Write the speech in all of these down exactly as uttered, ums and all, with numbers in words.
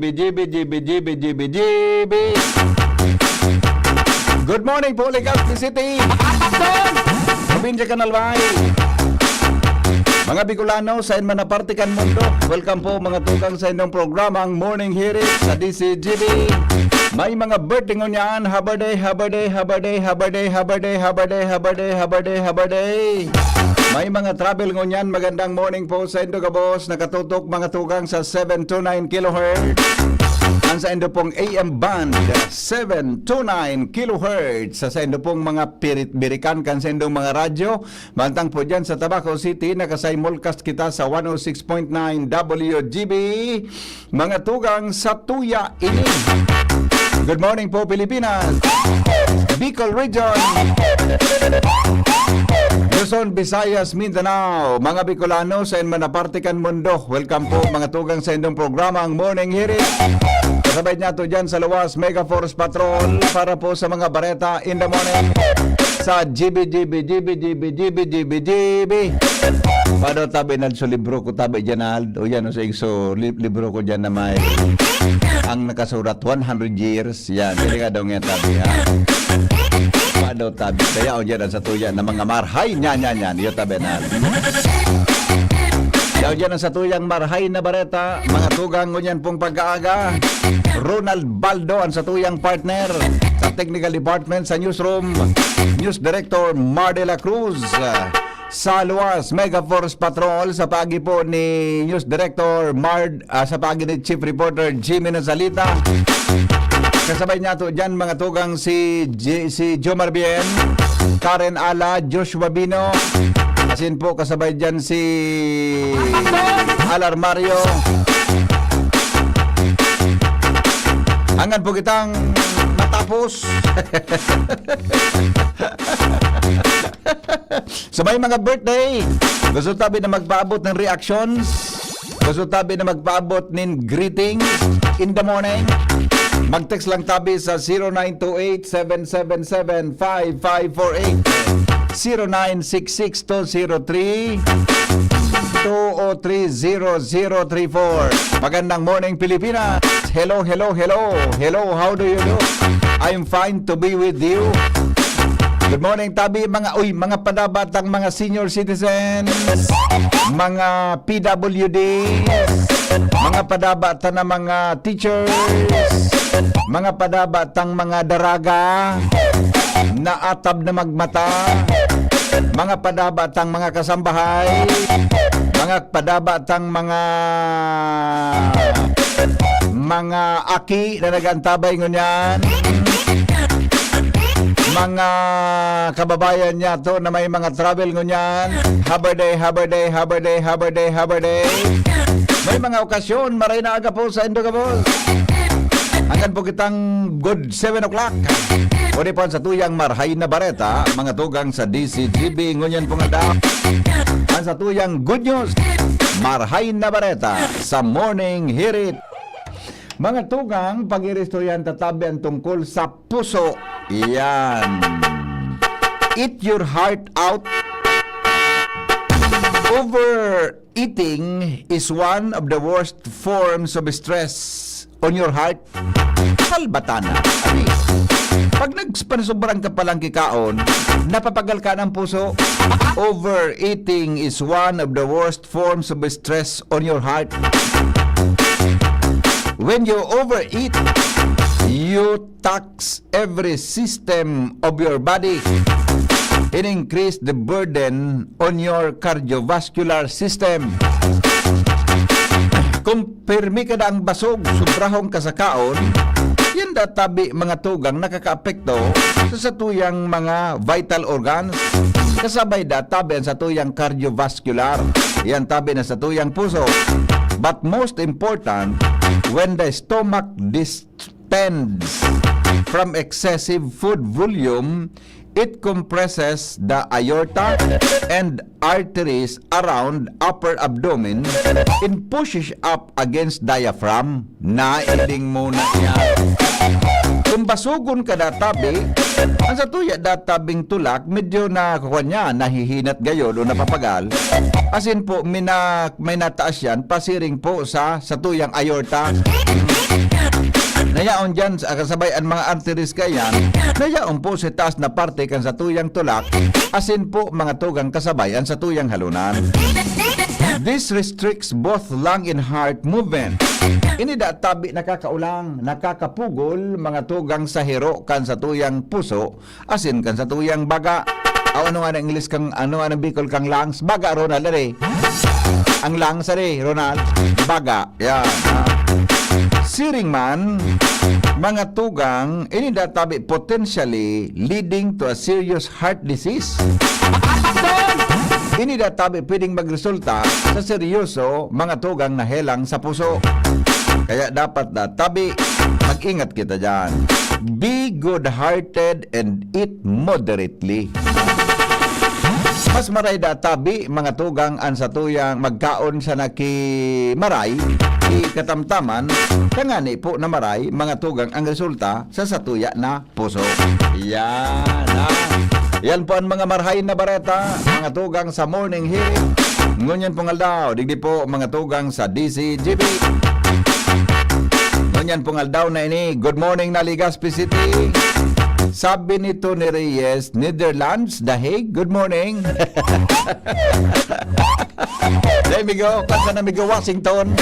G B, G B, G B, G B, G B, G B. Good morning po, Legazpi City. Probinsya Canal Bay. Mga Bicolano, sain man na parte kan mundo. Welcome po, mga tugang, sa inyong programang Morning Hirit sa D C G B. May mga birthday ngunyan, happy day, happy day, happy day, happy day, happy day, happy day, happy day, happy day, happy day. May mga travel ngunyan, magandang morning po sa indo gabos, nakatutok mga tugang sa seven two nine kilohertz. Ang sa indo pong A M band, seven two nine kilohertz. Sa, sa indo pong mga pirit-birikan kan sa indong mga radyo, mantang po dyan sa Tabaco City, nakasimulcast kita sa one oh six point nine W G B. Mga tugang, satuya ini. Good morning po, Pilipinas. Bicol Region. Luzon, Visayas, Mindanao. Mga Bicolano, sain man na parte kan mundo. Welcome po, mga tugang, sa indong programa, ang Morning Hirit. Kasabay niya to dyan sa luwas, Mega Force Patrol para po sa mga bareta in the morning. Sa G B, G B, G B, G B, G B, G B, G B. Pado tabi na sa libro ko, tabi dyan na, o yan, o sa igso, li-, libro ko dyan na may, ang nakasurat, one hundred years, yan, dili ka daw nga tabi, ha? Pado tabi, kaya o dyan ang satuya na mga marhay, yan, yan, yan, iyo tabi na. Kaya o dyan ang satuyang marhay na bareta, mga tugang, ngunyan pong pag-aaga, Ronald Baldo, ang satuyang partner sa technical department sa newsroom, News Director Mar de la Cruz, ah, sa luwas, Mega Force Patrol, sa paagi po ni News Director Mar, ah, sa paagi ni Chief Reporter Jimmy Nazalita. Kasabay niya to dyan, mga tugang, si J-, si Jomar Bien, Karen Ala, Joshua Bino. Asin po, kasabay dyan si Alar Mario. Angan po kitang matapos. Sa may mga birthday, gusto tabi na magpaabot ng reactions, gusto tabi na magpaabot nin greetings in the morning, mag-text lang tabi sa zero nine two eight, seven seven seven, five five four eight, zero nine six six two zero three, two oh three zero zero three four. Magandang morning, Pilipinas. Hello, hello, hello. Hello, how do you do? I'm fine to be with you. Good morning, tabi, mga, uy, mga padabatang mga senior citizens, mga P W D, mga padabata na mga teachers, mga padabatang mga daraga na atab na magmata, mga padabatang mga kasambahay, mga padabatang mga, mga aki na nag-antabay ngunyan. Mga kababayan niya to na may mga travel ngunyan. Happy day, happy day, happy day, happy day, happy day. May mga okasyon, maray na aga po sa indo gabos. Hanggang po kitang good seven o'clock. Pwede po ang satuyang marhay na bareta, mga tugang sa D C G B, ngunyan pong aldaw. Ang satuyang good news, marhay na bareta sa Morning Hirit. Mga tugang, pag-iristoryahan tatabi ang tungkol sa puso. Yan. Eat your heart out. Overeating is one of the worst forms of stress on your heart. Salbatana. Abi, pag nagpanasobrang ka palang kikaon, napapagal ka ng puso. Overeating is one of the worst forms of stress on your heart. When you overeat, you tax every system of your body and increase the burden on your cardiovascular system. Kung pirmi ka na ang basog, sobrahon ka sa kaon, yan da tabi, mga tugang, nakakaapekto sa satuyang mga vital organs. Kasabay da tabi ang satuyang cardiovascular. Yan tabi na satuyang puso. But most important, When the stomach distends from excessive food volume, it compresses the aorta and arteries around upper abdomen and pushes up against diaphragm. Nailing mo na yan. Kung basugon ka da tabi, ang satuya da tabing tulak, medyo na, kuwan niya, nahihinat gayod o napapagal. Asin po, mina-, may nataas yan, pasiring po sa satuyang aorta. Nayaon dyan, sa kasabay ang mga arteries kayan, nayaon po sa taas na parte kan satuyang tulak, asin po mga tugang kasabay ang satuyang halunan. This restricts both lung and heart movement. Ini da tabi nakakaulang, nakakapugol, mga tugang sa hiro kan satuyang puso, asin kan satuyang baga. Aw, ano nga na English kang, ano nga na Bicol kang lungs? Baga, Ronald, are. Ang lungs, are, Ronald. Baga. Yan. Ah. Siring man, mga tugang, ini da tabi potentially leading to a serious heart disease. Ini da tabi pwedeng magresulta sa seryoso, mga tugang na helang sa puso. Kaya dapat da tabi, mag-ingat kita dyan. Be good-hearted and eat moderately. Mas maray da tabi, mga tugang, an satuyang magkaon sana ki maray, ki katamtaman, tangani po na maray, mga tugang, ang resulta sa satuya na puso. Yan, ha? Yan po ang mga marhay na bareta, mga tugang sa Morning Hirit. Ngunyan pong aldaw, digdi po, mga tugang sa D C G B. Ngunyan pong aldaw na ini, good morning na Legazpi City. Sabi ni Tony Reyes, Netherlands, The Hague, good morning. Hey, migo, kansa na migo, Washington?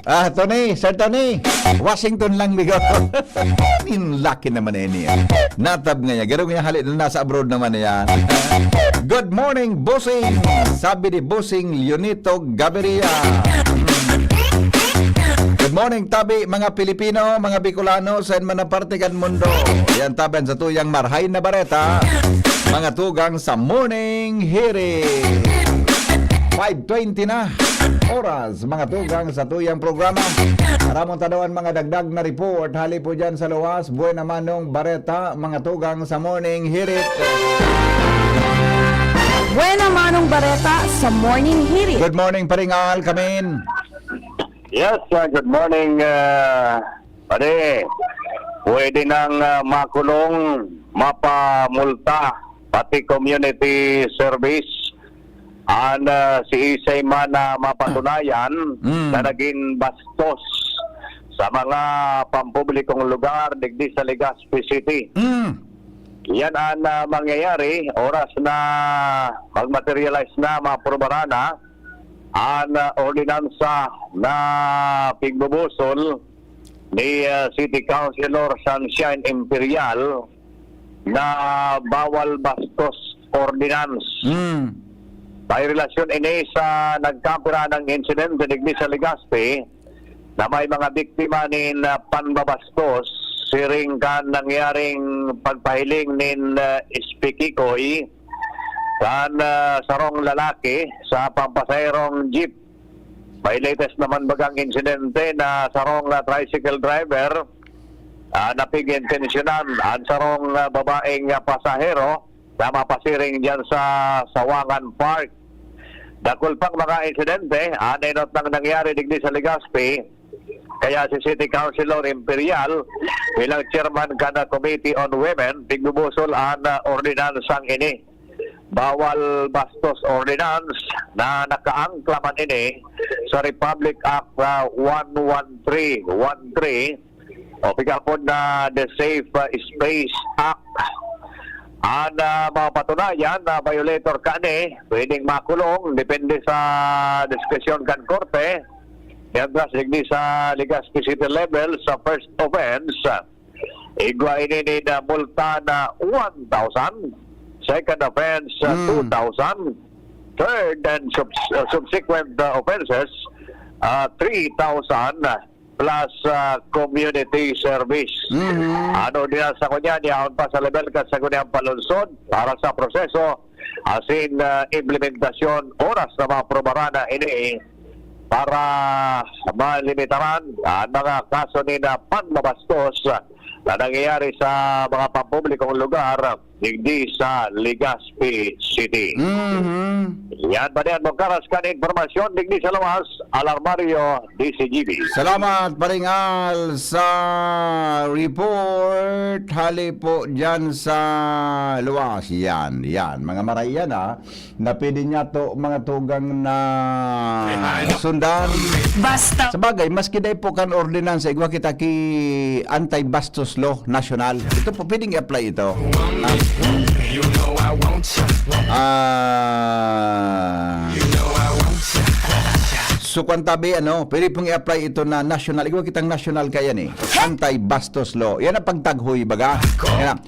Ah, Tony, Sir Tony, Washington lang, migo. Yung laki naman na ini, ah. Natab nga niya. Garo nga hali na nasa abroad naman na yan. Good morning, Bossing. Sabi ni Bossing Leonito Gaviria. Good morning, tabi, mga Pilipino, mga Bicolano, sa man na parte kan mundo. Yan tabi an satuyang marhay na bareta. Mga tugang sa Morning Hirit. Five twenty na. Oras, mga tugang sa tuyang programa. Aramon ta daw an mga dagdag na report. Hali po dyan sa luwas. Buena Manong Bareta, mga tugang sa Morning Hirit. Buena Manong Bareta sa Morning Hirit. Good morning, Paring Al Kamin. Yes, uh, good morning, uh, pare. Pwede nang, uh, makulong, mapamulta, pati community service. An, ah, siisay man na mapatunayan Mm. na nagin bastos sa mga pampublikong lugar digdi sa Legazpi City. Mm. Yan an, ah, mangyayari oras na mag-materialize na, maaprobaran na an, ah, ordinansa na pigbubusol ni, ah, City Councilor Sunshine Imperial na bawal bastos ordinance. Mm. May relasyon ini sa nagkapira ng insidente digdi sa Legazpi na may mga biktima nin, ah, panbabastos siring kan nangyaring pagpahiling nin, ah, Spikikoy kan, ah, sarong lalaki sa pampasaherong jeep. May latest naman bagang insidente na sarong, ah, tricycle driver, ah, napig-intensyonan an sarong, ah, babaeng, ah, pasahero na mapasiring diyan sa Sawangan Park. Dakul pang mga insidente an enot nang nangyari digdi sa Legazpi, kaya si City Councilor Imperial bilang chairman kan, ah, Committee on Women, pigbubusol an, ah, ordinansang ini. Bawal bastos ordinance na nakaangkla man ini sa Republic Act, ah, one one three one three o pigapod na The Safe, ah, Space Act. An, ah, mapatunayan na violator kani, pwedeng makulong, depende sa diskresyon kan korte. Mientras digdi sa Legazpi City level, sa first offense, igwa ini nin multa na one thousand, second offense, ah, Mm. two thousand, third and subs-, ah, subsequent, ah, offenses, ah, three thousand plus, ah, community service. Mhm. An ordinansa ngunyan, yaon pa sa level kan Sangguniang Panlungsod para sa proseso asin, ah, implementasyon. Oras na maaprobaran na ini para malimitaran ang mga kaso ni na panbabastos na nangyayari sa mga pampublikong lugar digdi sa Legazpi City. Mhm. Yan pa diyan, Bukaras kan impormasyon digdi sa Luwas, Alarmario, D C G B. Salamat, Paring Al, sa report. Hali po dyan sa Luwas. Yan, yan. Mga maray yan, ah, na pwede niya to, mga tugang na sundan. Basta. Sa bagay, maski dai po kan ordinansa, igwa kita ki anti-bastos law national. Ito po, pwedeng i-apply ito. Ah, ah, so, kwan tabi, ano, pwede pong i-apply ito na national. Igwa kitang national kaya ni. Anti-bastos law. Yan ang pagtaghoy, baga. Yan ang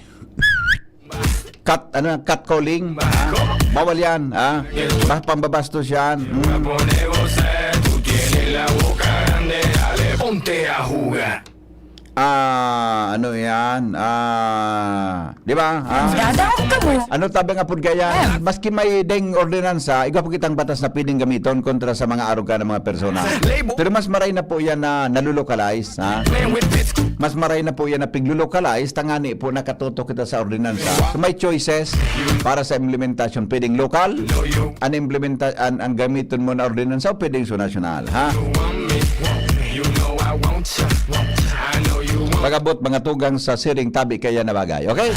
cat, ano, cat calling. Ha? Bawal yan. Ha? Ba, pambabastos yan. Hmm. Ponte a jugar. Ah, ano yan? Ah, di ba? Ah. Dadaog ka mo. Ano tabi nga pud kaya? Maski may deng ordinansa, igwa po kitang batas na pwedeng gamiton kontra sa mga arog ka ng mga persona. Pero mas maray na po yan na nalulocalize, ha? Mas maray na po yan na piglulocalize, tangani po nakatutok kita sa ordinansa. So may choices para sa implementasyon. Pwedeng lokal, ang implementa-, ang, ang gamiton mo na ordinansa o pwedeng sa nasyonal, ha? Pag-abot mga tugang sa siring tabi kaya na bagay. Okay?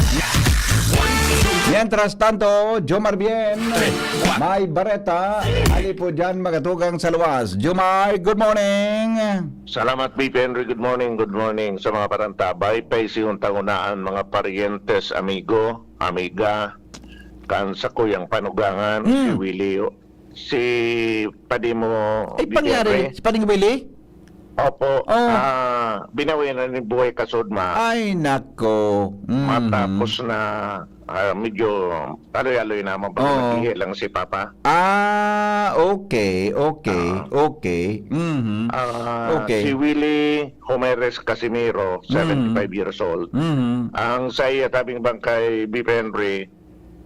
Mientras tanto, Jomar Bien, may bareta, hali po dyan, mga tugang sa Luwas. Jomar, good morning! Salamat, B P Henry. Good morning, good morning sa mga parantabay. Paisihon ta ngunaan, mga paryentes, amigo, amiga, kan sakuyang panugangan, si Mm. Willie, si Padimo, Ay, pangyari, Gutierrez. Si Pading Willie? Opo, Oh. ah, binawi na ni buhay kasod ma. Ay, nako. Mhm. Matapos na, ah, medyo aloy-aloy naman, baka Oo. naghihi lang si Papa. Ah, okay, okay, Ah. okay. Mhm. Ah, Okay. si Willie Homeres Casimiro, Mm. seventy-five years old. Mhm. Ang sa iya tabing bangkay, B P Henry,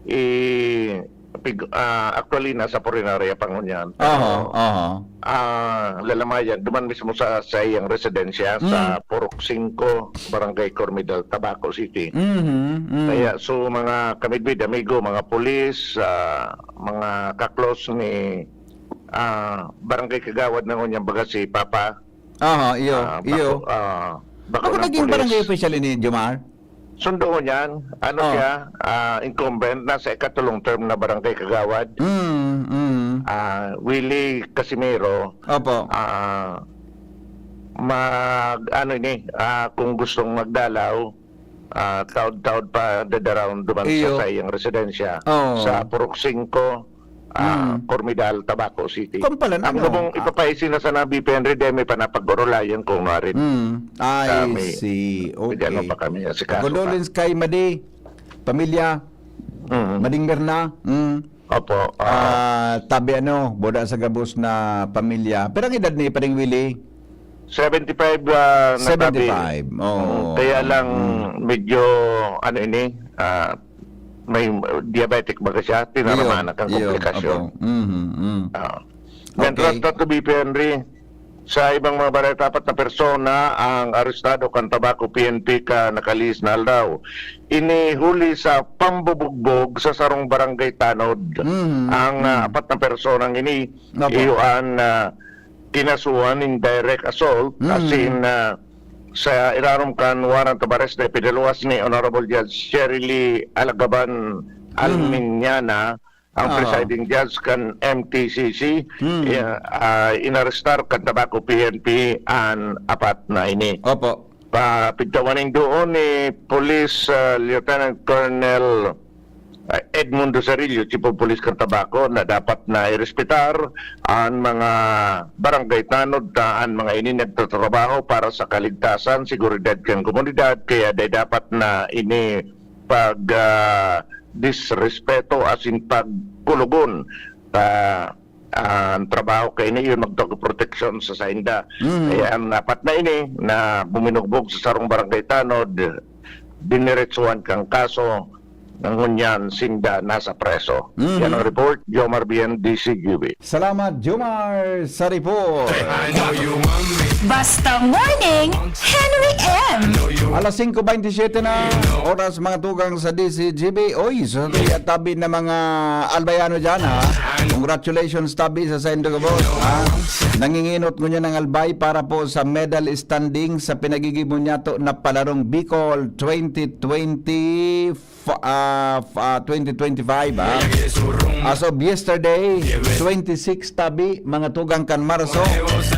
i-, pig-, ah, actually, nasa punerarya pa ngunyan. Pero, Aha, aha. ah, lalamayan, duman mismo sa, sa iyang residensya, sa Mm. Purok singko, Barangay Cormidal, Tabaco City. Mhm, mm. Kaya, so, mga kamidbid, amigo, mga pulis, ah, mga kaklos ni, ah, Barangay Kagawad na ngunyan, baga si Papa, Aha, iyo, ah, iyo. bako-, ah, bako Ako ng naging pulis. Barangay official ini, Jomar? Sundo ko niyan, ano Ah. siya, ah, incumbent, nasa ikatulong term na barangay kagawad. Mm, mm. Ah, Willie Casimero. Opo. Ah, mag, ano ini, ah, kung gustong magdalaw, ah, taod-taod pa dadarawon duman sa Iyo. sa iyang residensya, Oo. sa Purok singko, ah, Mm. Cormidal, Tabaco City. Kung pala, Ang ano? lubong Ah. ipapaisi na sana, B P Henry, dahil may panapag-orolayan kung narin. Mm. I Kami. see. Pwede ano Okay. pa kami, asikaso pa. Condolence kay Madi, pamilya, Mm. Mading Mirna. Mm. Opo, ah. Ah, tabi ano, boda sa gabos na pamilya. Pero ang edad ni Paring Willie? Seventy-five, ah, na tabi. Seventy-five, oo. Mm, kaya lang Mm. medyo, ano ini, ah, may diabetic ba siya? Tinarama Iyo, na kang iyo, komplikasyon. opo. Mhm, mm. Ah. Okay. Mientras tanto, B P Henry, sa ibang mga bareta, apat na persona ang arestado kan Tabaco P N P kan nakalihis na aldaw. Ini huli sa pambubugbog sa sarong barangay tanod. Mhm, Ang, ah, mm. apat na personang ini, Opo. iyo an, ah, kinasuhan nin direct assault, Mm. as in, ah, sa irarom kan warrant of arrest na ipinaluwas ni Honorable Judge Sherry Lee Alagaban Mm. Almiñana, ang Oo. presiding judge kan M T C C, Mm. iya, ah, inarestar kan Tabaco P N P an apat na ini. Opo. Pa, pigtawaning doon ni Police, ah, Lieutenant Colonel, ah, Edmundo Sarillo, Chief of Police kan Tabaco, na dapat na irespetar an mga barangay tanod ta an mga ini nagtatrabaho para sa kaligtasan, seguridad kan komunidad, kaya day dapat na ini pag, ah, disrespeto asin pagkulugon ta, ah, an trabaho kaini iyo magtao proteksyon sa sainda. Mm. Kaya an apat na ini na buminugbog sa sarong barangay tanod, diniretsuhan kan kaso, na ngunyan sinda nasa preso. Mhm. Yan ang report, Jomar Bien, D C G B. Salamat, Jomar, sa report. Basta Morning, Henry M. Alas singko beintisiyete na, oras, mga tugang, sa D C G B. Oy, sa tabi na mga Albayano dyan, ha? Congratulations tabi sa saindo gabos, ha? Nanginginot ngunyan ang Albay para po sa medal standing sa pinagigibo niyato na palarong Bicol twenty twenty, ah, ah, twenty twenty-five, ha? As of yesterday, twenty-six tabi, mga tugang, kan Marso,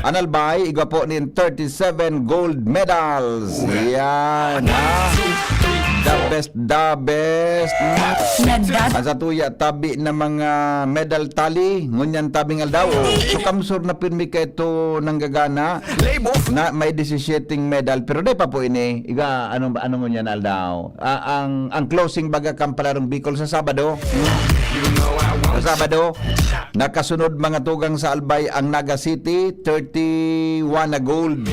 an Albay igwa po nin thirty-seven gold medals. Yan, ha? The best, the best. Nagdat- Ang satuya tabi na mga medal tali, ngunyan tabing aldaw. Oh. So, kamsur na pirmi ka ito nanggagana na may disisiete medal. Pero di pa po ini. Iga, anong, anong ngunyan aldaw? Ah, ang, ang closing baga kan Palarong Bicol sa Sabado. Hmm? Sa Sabado, nakasunod, mga tugang, sa Albay ang Naga City, thirty-one na gold.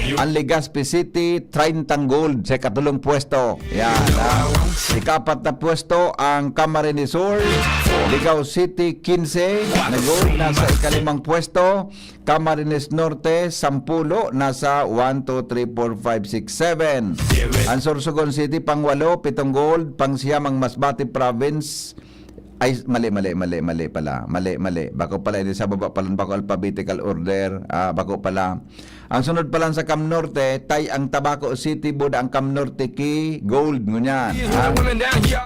Ang Legazpi City, treinta gold sa ikatulong pwesto. Yan, ha? Ikapat na pwesto ang Camarines Sur, Ligao City, quince na gold. Nasa ikalimang pwesto, Camarines Norte, sampulo, nasa one, two, three, four, five, six, seven. Ang Sorsogon City, pangwalo, pitong gold, pangsiyam ang Masbate Province. Ay, mali, mali, mali, mali pala. Mali, mali. Bako pala, ini sa baba pala, bako alphabetical order. Ah, bako pala. Ang sunod pala sa Cam Norte, tay ang Tabaco City, buda ang Cam Norte ki gold, ngunyan. Ah,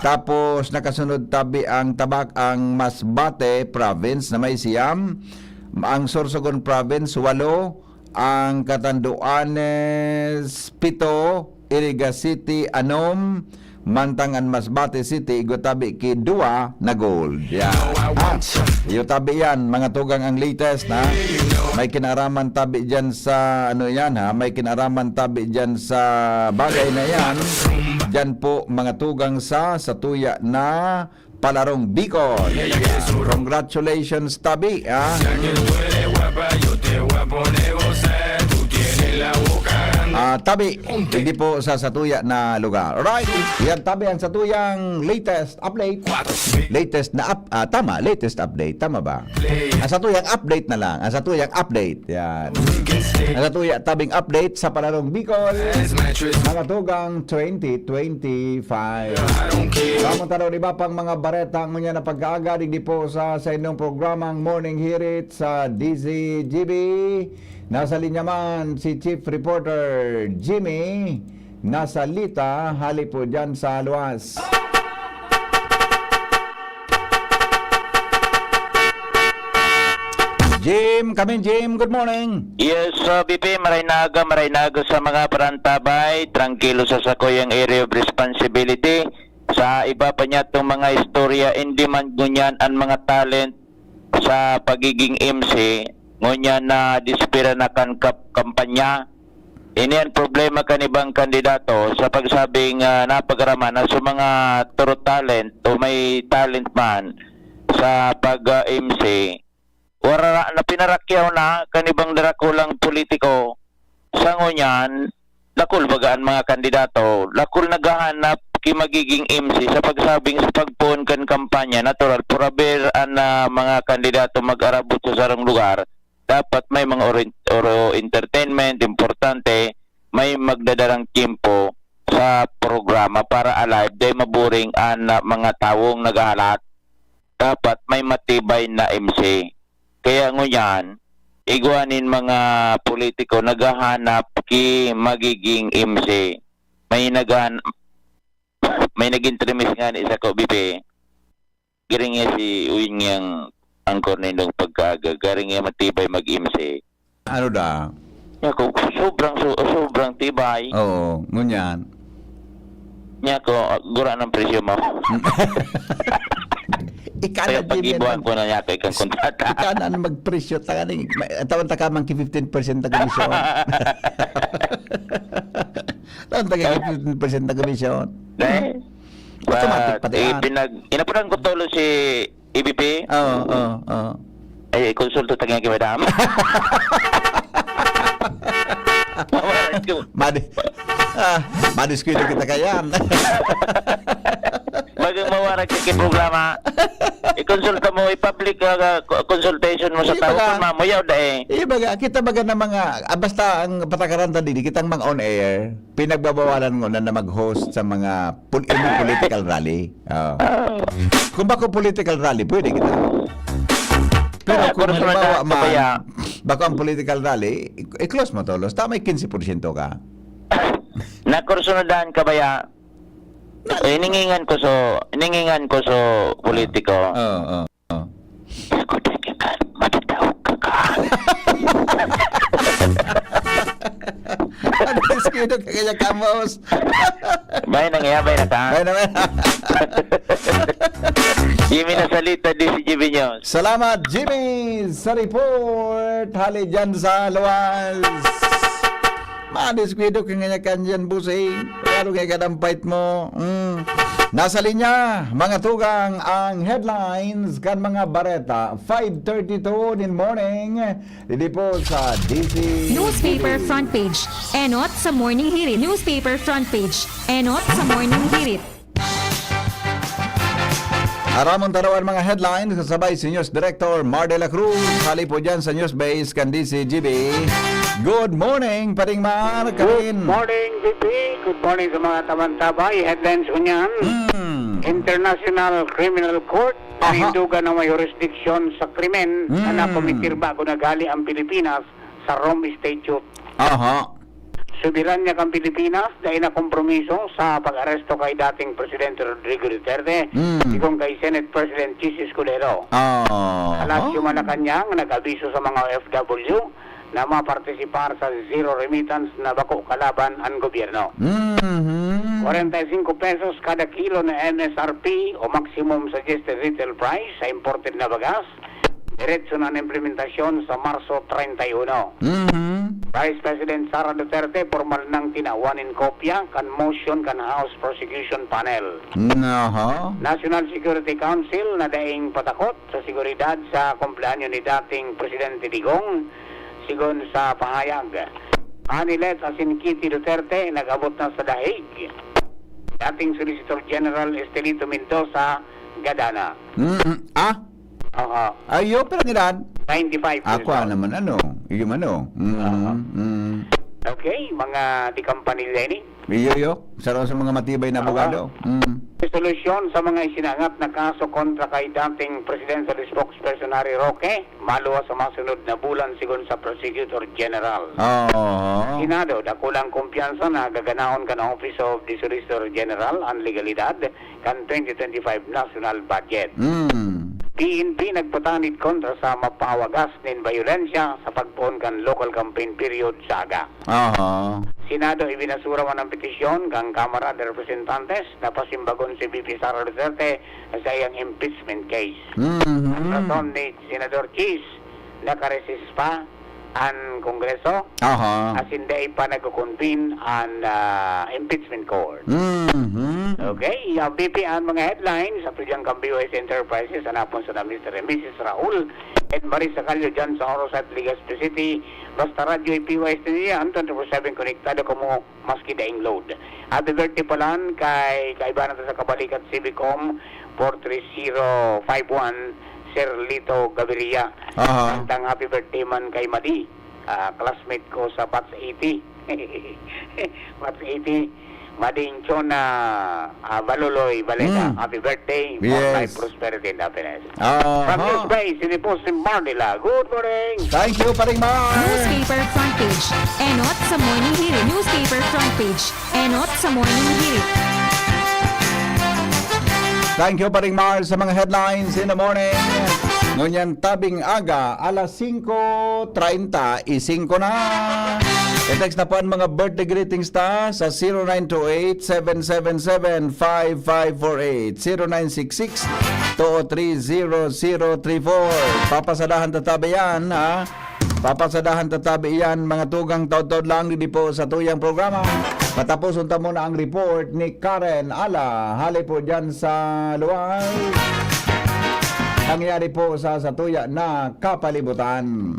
tapos, nakasunod tabi ang Tabak-, ang Masbate Province na may siyam. Ang Sorsogon Province, walo. Ang Catanduanes, pito. Iriga City, anom. Mantang an Masbate City, igwa tabi ki duwa na gold. Yan. Ha? Iyo tabi yan, mga tugang, ang latest, ha? May kinaraman tabi dyan sa, ano yan, ha? May kinaraman tabi dyan sa bagay na yan. Dyan po, mga tugang, sa, sa tuya na Palarong Bicol. Congratulations, tabi, ha? Ah, tabi, hindi po sa satuya na lugar. Alright, yan tabi ang satuyang latest update. Latest na up, ah, tama, latest update, tama ba? Ang satuyang update na lang, ang satuyang update. Yan. Ang satuya tabing update sa Palarong Bicol, mga tugang twenty twenty-five. Vamos taro iba pang mga bareta ngunyan na pagkaaga, digdi po sa, sa inyong programang Morning Hirit sa D Z G B. Nasa linya man si Chief Reporter Jimmy Nasalita, hali po dyan sa luwas. Jim, kami, Jim, good morning. Yes, uh, B P, maray na aga, maray na aga sa mga parantabay, trangkilo sa sakuyang area of responsibility. Sa iba pa niya itong mga istorya, in demand ngunyan ang mga talent sa pagiging M C, ngunyan na dispira na kan kap-, kampanya. Ini an problema kan ibang kandidato sa pagsabing, ah, napagaraman na sa mga true talent o may talent man sa pag, ah, M C. Wara na, pinarakyaw na kan ibang darakulang politiko. Sa ngunyan, dakul baga an mga kandidato, dakul naghahanap ki magiging M C sa pagsabing sa pagpoon kan kampanya, natural, purabir an, ah, mga kandidato mag-arabot sa sarong lugar. Dapat may mga orin-, oro entertainment, importante, may magdadarang tiyempo sa programa para alive, dai maboring an, ah, mga tawong naghahalat. Dapat may matibay na M C. Kaya ngunyan, igwa nin mga politiko naghahanap ki magiging M C. May naghan-, may naging trimis nga ni sa ko, B P. Garing niya si Uwing yang angkor nindong pagkaaga. Garing niya matibay mag-M C. Ano da? Niya ko, sobrang, so-, sobrang tibay. Oo, ngunyan. Niya ko, ah, gura ng presyo mo. Ikaw Kaya na, Jimmy, pag-ibuhan ang ko na niya kay kang kontrata. Ikaw na ang magpresyo, tanganing, may, tawag ta ka man ki fifteen percent na komisyon. Tawag ta ka ki fifteen percent na komisyon. Eh, Automatic ah, pati eh, yan. Pinag-, inapunan ko tolo si E B P. Oo, oo, oo. Ay, konsulta ta ngayon kay madam. Mawalan ko. Madi-, ah, madiskwento kita kayan. ki programa. Ikonsulta mo, i-public, ah, co-, consultation mo sa Di tao, baga, kun mamuyaw da eh. Di baga, kita baga na mga, ah, basta ang patakaran ta digdi, kitang mga on air, pinagbabawalan ngona na mag-host sa mga pol-, any political rally. Oo. Ah. Kung bako political rally, pwede kita. Pero Ah, kung kursunada halimbawa ka man, baya? Bako ang political rally, i-, i-close mo tolos. Tama, may quince porsyento ka. Nakursunadan ka baya? Na- Eh, hiningingan ko so, hiningingan ko so politiko. Oo, oo, oo. Ako din ka, matataw ka ka. Ano, descuido ka kaya, Kamos? Bay na nga, bay na ka. Bay na, bay na. Jimmy Nasalita, D C G B News. Salamat, Jimmy, sa report. Hali dyan sa luwas. Madiskuido ka nga kan dyan, bossing. Klaro nga kadampait mo. Mm. Nasa linya, mga tugang, ang headlines kan mga bareta. Five thirty-two in morning. Didi po sa D C Newspaper T V. Front page. Enot sa Morning Hirit. Newspaper front page. Enot sa Morning Hirit. Aramon ta daw an mga headlines kasabay si News Director Mar de la Cruz. Hali po dyan sa News Base kan D C G B. Good morning, Paring Mar, Good Karin. Morning, V P. Good morning sa mga taman-tabay. Headlines ko niyan. Hmm. International Criminal Court, Aha. panindugan na may jurisdiction sa krimen na Hmm. nakomitir bago naghali ang Pilipinas sa Rome Statute. Aha. Soberanya kan Pilipinas, dai na kompromiso sa pag-aresto kay dating Presidente Rodrigo Duterte, Hmm. sigon kay Senate President Chiz Escudero. Aha. Palasyo Malacañang nag-abiso sa mga O F W na mapartisipar sa zero remittance na bako kalaban an gobyerno. Mhm. Kwarenta y singko pesos kada kilo na M S R P o maximum suggested retail price sa imported na bagas, diretso na an implementasyon sa Marso treinta y uno. Mhm. Vice President Sara Duterte, pormal nang tinawan nin kopya kan motion kan House Prosecution Panel. Aha. National Security Council na daing patakot sa seguridad sa kumpleanyo ni dating Presidente Digong, sigon sa pahayag. Anilet asin Kitty Duterte nag-abot na sa The Hague. Dating Solicitor General Estelito Mendoza, gada na. Mm, ah? Oo. Ayo, pero ngilan? Ninety-five years Ako old. naman, ano? Iyo man, oh. Mm, Aha. mm. Okay, mga di kampanilya ini. Iyo, iyo. Saro sa mga matibay na Aha. abogado. Mm. Resolusyon sa mga isinangat na kaso kontra kay dating Presidential Spokesperson Harry Roque, maluwas sa masunod na bulan, sigon sa Prosecutor General. Oo. Senado, dakulang kumpiyansa na gaganaon kan Office of the Solicitor General an legalidad kan twenty twenty-five national budget. Mm. P N P nagpatanid kontra sa mapawagas nin bayolensya sa pagpoon kan local campaign period sa aga. Aha. Senado, ibinasura man ang petisyon kan Kamara de Representantes na pasimbagon si V P Sara Duterte sa iyang impeachment case. Mhm. An rason ni Senador Chiz, nakareses pa an Kongreso, Aha. asin dai pa nagko-convene an, ah, impeachment court. Mhm. Okay, V P, an mga headlines, sa Tudyang kan B Y S Enterprises, an hapon sa Mister and Missus Raul and Marisa Callo dyan sa Orosat, Legazpi City. Basta Radyo P Y S T niya, an twenty-four seven konektado kamo maski daing load. Happy birthday palan kay kaibahan ta sa kabalikat, C B Com four three zero five one, Sir Lito Gaviria. Aha. Tangtang happy birthday man kay Madi, ah, classmate ko sa batch eighty. Batch eighty. Mading Chona, ah, Baloloy Baleta. Mm. Happy birthday. More Yes. life, prosperity, and happiness. Aha. From News Base, ini po si Marnila. Good morning. Thank you, Paring Mar. Newspaper front page. Enot sa Morning Hirit. Newspaper front page. Enot sa Morning Hirit. Thank you, Paring Mar, sa mga headlines in the morning. Ngunyan tabing aga, alas singko treinta y singko na. I-text na po ang mga birthday greetings ta sa zero nine two eight, seven seven seven, five five four eight, zero nine six six, two three zero zero three four. Papasadahan ta tabi yan, ha? Papasadahan ta tabi yan, mga tugang, taud-taud lang, didi po sa tuyang programa. Pataposon ta muna ang report ni Karen Ala. Hali po dyan sa luwas. Nangyari po sa, sa tuya na kapalibutan.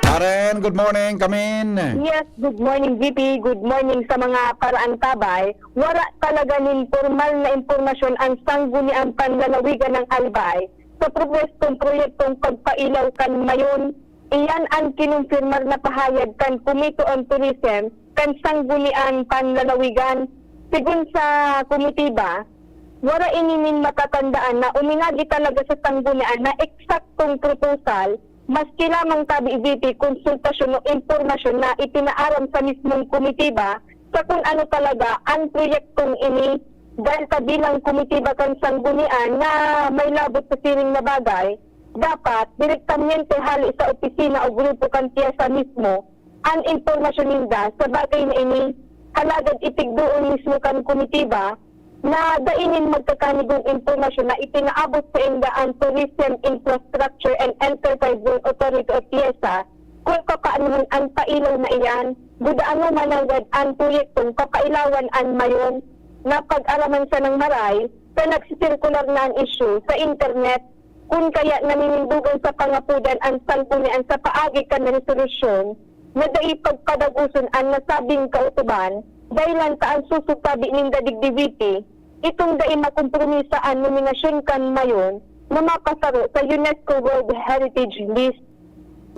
Karen! Good morning, Kamin. Yes, good morning, V P. Good morning sa mga paraantabay. Wala talaga nin pormal na impormasyon ang Sangguniang Panlalawigan ng Albay sa propuestong proyektong pagpailaw kan Mayon. Iyan ang kinumpirmar na pahayag kan Committee on Tourism kan Sangguniang Panlalawigan. Sigon sa komitiba, wala ini nin matatandaan na uminagi talaga sa Sanggunian na eksaktong proposal, maski lamang tabi V P konsultasyon o impormasyon na ipinaaram sa mismong komitiba sa kung ano talaga ang proyektong ini, dahil ta bilang komitiba kan Sanggunian na may labot sa siring na bagay, dapat direktamente hale sa opisina o grupo kan pyesa mismo an impormasyon ninda sa bagay na ini. Halagad itigdoon mismo kan komitiba na dai nin magkakanigong impormasyon na ipinaabot sainda an Tourism Infrastructure and Enterprise Zone Authority o TIEZA kung papaanohon an pailaw na iyan. Gudaano mananggad an proyektong papailawan an Mayon na pag-araman sanang maray sa nagsisirkular na an isyu sa internet, kun kaya naninindogan sa pangapodan an Sanggunian sa paagi kan resolusyon na dai pagpadagoson an nasabing kautuban, dahilan ta an susog tabi ninda digdi V P, itong dai makompromisa an nominasyon kan Mayon na mapasaro sa UNESCO World Heritage List.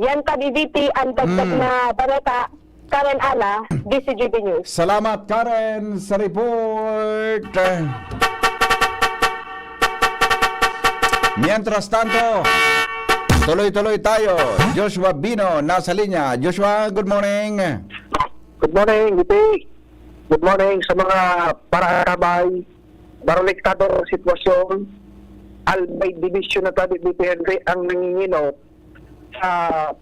Yan tabi V P ang dagdag Hmm. na balita. Karen Ala, D C G B News. Salamat, Karen, sa report. Mientras tanto, tuloy-tuloy tayo. Joshua Bino, nasa linya. Joshua, good morning. Good morning, G P. Good morning sa mga paraantabay. Baraliktado ang sitwasyon. Albay Division na tabi, G P Henry, ang nangingino sa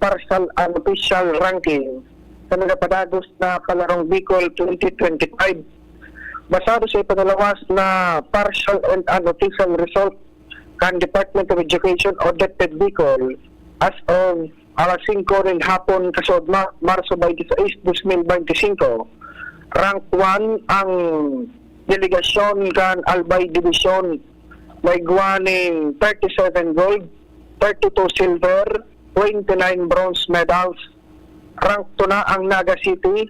partial unofficial ranking sa nagapadagos na Palarong Bicol twenty twenty-five. Basado sa ipinalawas na partial and unofficial result kan Department of Education o DepEd Bicol as of alas singko nin hapon kasuodma, Marso twenty-six, dos mil bente singko. Rank one ang delegasyon kan Albay Division, may igwa nin thirty-seven gold, thirty-two silver, twenty-nine bronze medals. Rank two na ang Naga City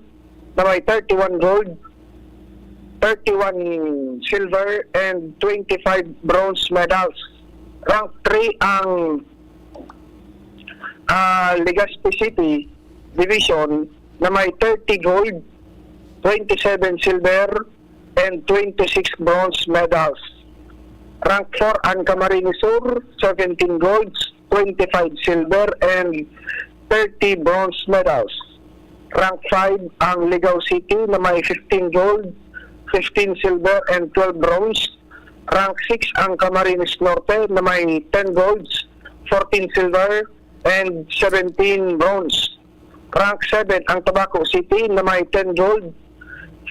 na may thirty-one gold, thirty-one silver, and twenty-five bronze medals. Rank three ang, ah, Legazpi City Division na may thirty gold, twenty-seven silver, and twenty-six bronze medals. Rank four ang Camarines Sur, seventeen golds, twenty-five silver, and thirty bronze medals. Rank five ang Ligao City na may fifteen gold, fifteen silver, and twelve bronze. Rank six ang Camarines Norte na may ten golds, fourteen silver, and seventeen bronze. Rank seven ang Tabaco City na may ten gold,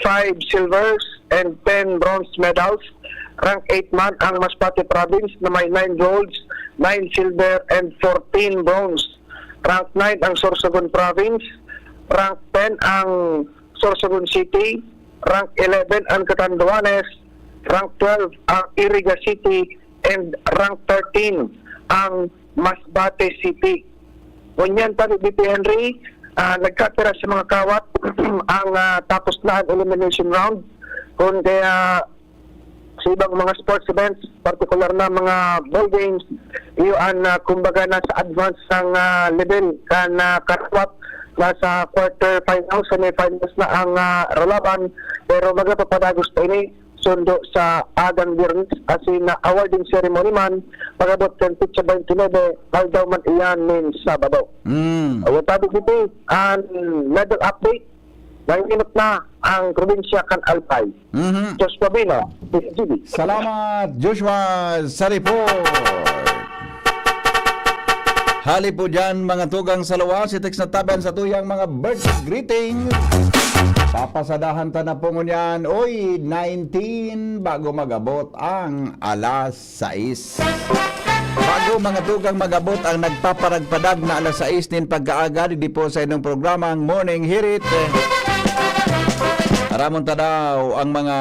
five silvers, and ten bronze medals. Rank eight man ang Masbate Province na may nine golds, nine silver, and fourteen bronze. Rank nine ang Sorsogon Province. Rank ten ang Sorsogon City. Rank eleven ang Catanduanes. Rank twelve ang Iriga City. And rank thirteen ang Masbate City. Ngunyan pa ni B P Henry, ah, nagkapira sa mga kawat ang, ah, tapos na ang elimination round. Kung kaya sa ibang mga sports events, partikular na mga ball games, iyo ang, ah, kumbaga, nasa advance ang, ah, level kan, ah, karawat. Nasa quarter finals, semifinals na ang, ah, ralaban, pero magapapadagos pa ini sundo sa agang Biyernes, asin na awarding ceremony man pag-abot kan petsa twenty-nine, aldaw man iyan nin Sabado. Mm. Ayan, tabi dito, ang medal update, nanginot na ang probinsya kan Albay. Mhm. Joshua Bina, D C G B. Salamat, Joshua, sa report. Hali po dyan, mga tugang sa luwas, i-text na tabi an satuyang mga birthday greeting. Papasadahan ta na po ngunyan. Uy, nineteen, bago mag-abot ang alas sais. Bago, mga tugang, mag-abot ang nagpaparagpadag na alas sais nin pagkaaga, digdi po sa inyong programang Morning Hirit. Aramon ta daw ang mga,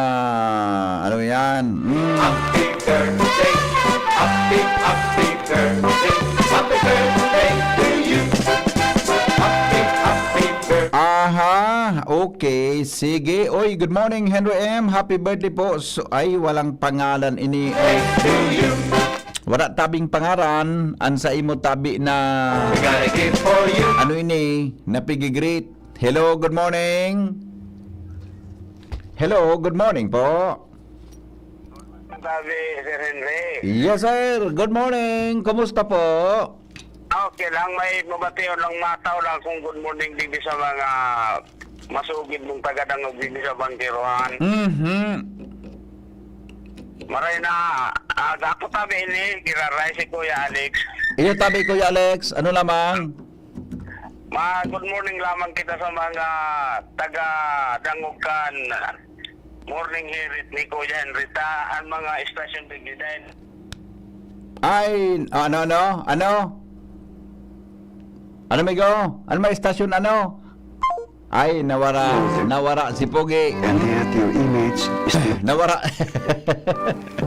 ano yan? Mm. Happy birthday, happy, happy birthday, happy birthday to you. Happy, Okay, sige. Oy, good morning, Henry M. Happy birthday po. So, ay, walang pangalan ini. Oy, wala tabing pangaran. An sa imo tabi na ano ini, napigigreet. Hello, good morning. Hello, good morning po. Sabi, Sir Henry. Yes, sir. Good morning. Kumusta po? Okay lang, may mabation lang, mataw lang kung good morning digdi sa mga masugid mong taga-dangog digdi sa Bangkerohan. Mhm. Maray na, ah, ako tabi ini, giraray si Kuya Alex. Iyo tabi, Kuya Alex, ano lamang? Ma, good morning lamang kita sa mga taga-dangog kan Morning Hirit ni Kuya Henry ta, ang mga estasyon digdi. Ay, ano, ano? Ano? Ano, migo? Ano may estasyon, ano? Ay, nawara, nawara si Pogi. And yet your image is still Nawara.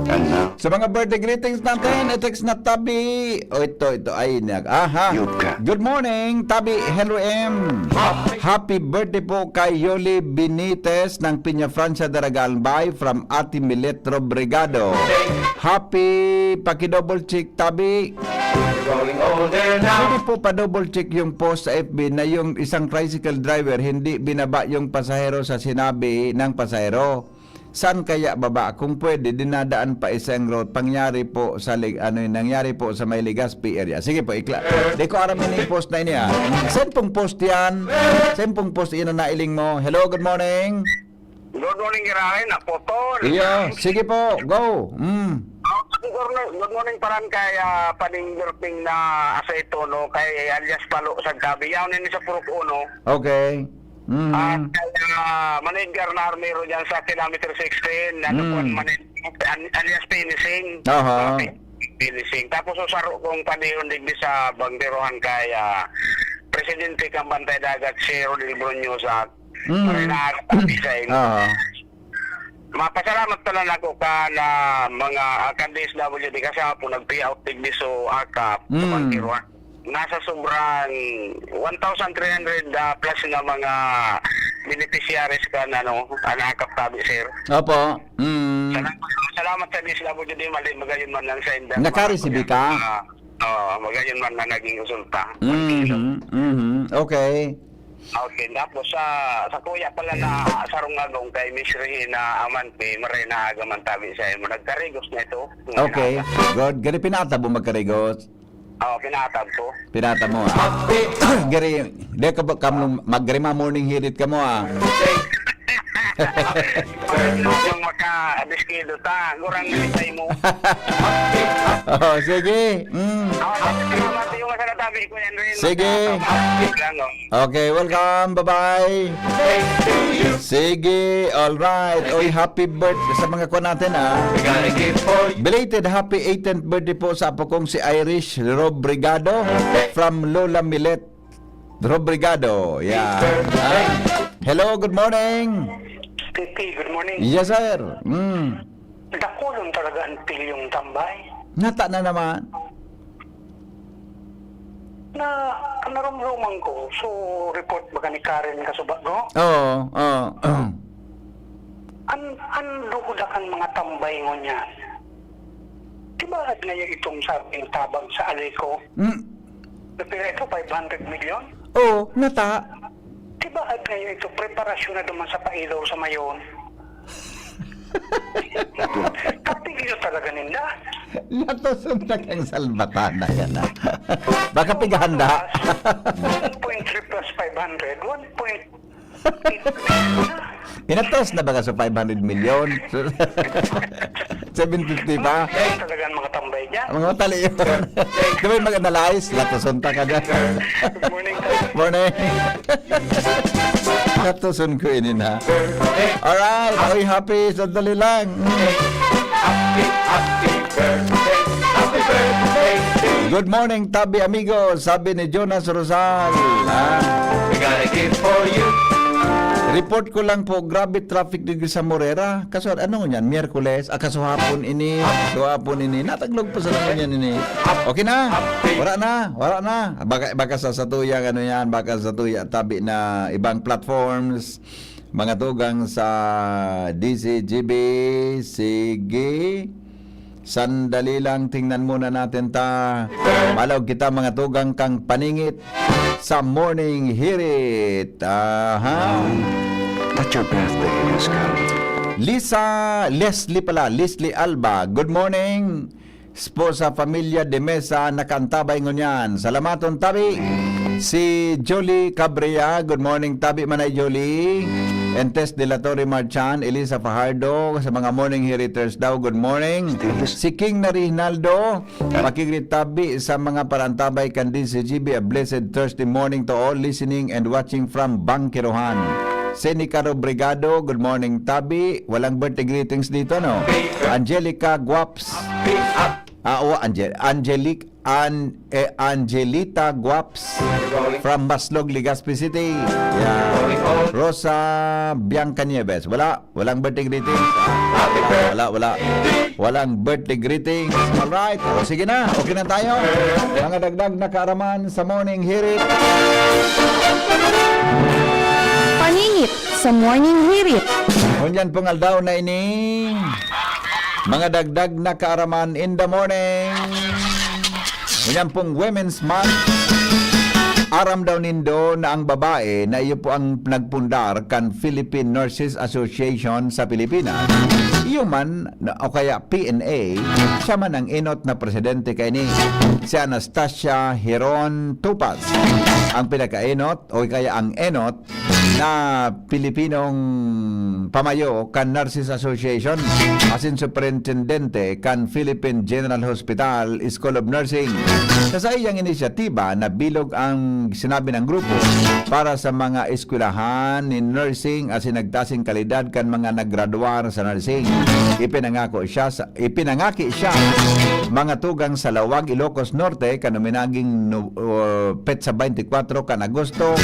And now? Sa mga birthday greetings natin, i-text na tabi. O, ito, ito. Ay, nag-, aha. Good morning, Tabi Henry M. Happy birthday po kay Yoli Benitez ng Peña Francia, Daraga, Albay, from Ate Milet Robregado. Happy, paki-double check, Tabi. Pwede po pa-double check yung post sa F B na yung isang tricycle driver, hindi binaba yung pasahero sa sinabi ng pasahero. Saan kaya baba? Kung pwede, dinadaan pa isang route. Pangyari po sa Leg-, ano yun, nangyari po sa may Legazpi area. Sige po, ikla-, di ko aram yung post na ini, ah. Saan pong post yan? Saan pong post iyan na nailing mo? Hello, good morning. Good morning, Girahay. Naputol. Iyo, sige po, go. Mm. Ah, good morning, good morning, paran kay, ah, Pading Berting na Aceituno, kay alias Palo sa Gabi. Yaon ini sa Purok Uno. Okay. Mhm. At kay, ah, Manager na Armero dyan sa kilometer sixteen, ano Mm. po, Manager, an-, alias Finishing. Aha. Mga fi-, Finishing. Tapos, so, saro kong panihon digdi sa Bangkerohan kay, ah, Presidente kang Bantay Dagat, si Rodel Brunyosa. Mm. Maray na aga, Tabi, sa inyo. Oo. Mapasalamat pala na ako ka na mga, ah, kan D S W D kasi ako nag-pay out digdi so akap sa Mm. Bangkerohan. Nasa sobrang one thousand three hundred, ah, plus na mga beneficiaries kan, ano, an akap, Tabi, sir. Opo. Mm. Salamat, salamat sa D S W D, mali, magayon man lang sa indang Nakareceive mga ka? Ah, oo, magayon man na naging resulta. Mhm, mhm. Okay. Okay, tapos sa, sa kuya pala na sarong agong kay Miss Regina Amante, maray na aga man, Tabi, sa imo. Nagkarigos na ito. Okay, good. Gani pinatab mo magkarigos? Oo, pinatab ko. Pinatab mo, ah. Gari, di ka ba, kam-, mag-, gari, ma-morning hirit ka mo, ah. Yung maka-abiskido ta, gurang gritay mo. Oh, sige. Mm. Ako, salamat yung masalatabi ko yan rin. Sige. Maka-, lang, oh. Okay, welcome. Bye-bye. Sige, all right. Oy, happy birthday sa mga kuwan natin, ah. Belated happy eighteenth birthday po sa apo kong si Irish Robrigado from Lola Milet Robrigado. Yeah. Ah. Hello, good morning. P P, good morning. Yes, sir. Mm. Dakulon talaga ang pilyong tambay. Nata na naman. Na, ang narumruman ko, so, report baga ni Karen Kasubago? Oo, oo. An, an duda kan mga tambay ngunyan. Di ba at ngayon itong sabing tabang sa Aleco? Mm. Pila ito, five hundred million? Oo, nata. Di ba at ngayon ito, preparasyon na duman sa pailaw sa Mayon? Kapigil talaga ninda. Latoson na kang salbatana yan, ah. Baka pighanda. One point three plus five hundred, one point eight. Inatos na ba ka sa five hundred million? Seven fifty pa? Ay, talagang mga tambay dyan. Ang mga tali yun. Di ba yung mag-analyze? Latoson ta ka dyan. Good morning, sir. Morning. Latoson ko ini na. Alright. Ay, happy. Sandali lang. Happy, happy birthday. Happy birthday to you. Good morning, Tabi Amigo. Sabi ni Jonas Rosal. Ah. We got a gift for you. Report ko lang po, grabe traffic digdi sa Morera. Kaso, ano ngunyan? Miyerkules? Ah, kaso hapon ini. Kaso hapon ini. Nataglog pa sa ngunyan ini. Okay na. Wala na. Wala na. Baka, baka sa, sa tuyang ano yan. Baka sa tuya tabi na ibang platforms. Mga tugang sa D C G B, sige. Sandali lang, tingnan muna natin ta. Malaog kita, mga tugang, kang paningit sa Morning Hirit. Aha. That your birthday has come. Lisa, Leslie pala, Leslie Alba. Good morning. Esposa, familia de mesa, nakaantabay ngunyan. Salamaton, tabi. Si Jolie Cabria, good morning, tabi, Manay Jolie. Entes de la Torre Marchan, Elisa Fajardo, sa mga morning hiriters daw, good morning. Si King na Reynaldo, pakigri tabi sa mga parantabay kan D C G B, a blessed Thursday morning to all listening and watching from Bangkirohan. Seneca Robregado, good morning, tabi. Walang birthday greetings dito, no? Angelica Guaps. Ah, o, Angel, Angelic, An, eh, Angelita Guaps from Maslog, Legazpi City. Yeah. Rosa Bianca Nieves. Wala, walang birthday greetings. Wala, wala, wala. Walang birthday greetings. Alright. O, sige na. Okay na tayo. Mga dagdag na kaaraman sa Morning Hirit. Paningit sa Morning Hirit. Ngunyan pong aldaw na ini. Mga dagdag na kaaraman in the morning. Ngunyan pong Women's Month. Aram daw nindo na ang babae na iyo po ang nagpundar kan Philippine Nurses Association sa Pilipinas. Iyo man, na, o kaya P N A, siya man ang enot na presidente kaini, si Anastasia Heron Tupas. Ang pinakaenot, o kaya ang enot, na Pilipinong pamayo kan Nurses Association, asin superintendente kan Philippine General Hospital School of Nursing. Sa saiyang inisyatiba, nabilog ang sinabi ng grupo para sa mga eskwelahan nin nursing asin nagtaas in kalidad kan mga naggraduar sa nursing. Ipinangako siya sa, ipinangaki siya mga tugang sa Laoag, Ilocos Norte, kan uminaging no-, uh, petsa twenty-four kan Agosto,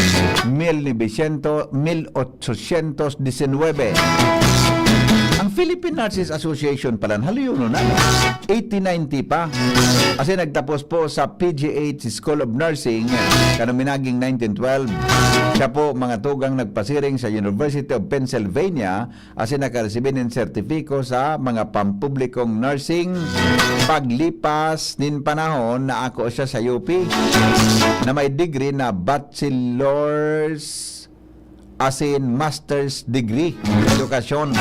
mil novecientos, mil ochocientos diecinuebe. Ang Philippine Nurses Association pala, haloyonon na, eighteen ninety pa. Kasi nagtapos po sa P G H School of Nursing, kan uminaging nineteen twelve. Siya po, mga tugang, nagpasiring sa University of Pennsylvania, asin nakaresibi nin sertipiko sa mga pampublikong nursing. Paglipas nin panahon, naako siya sa U P, na may degree na bachelor's asin master's degree edukasyon.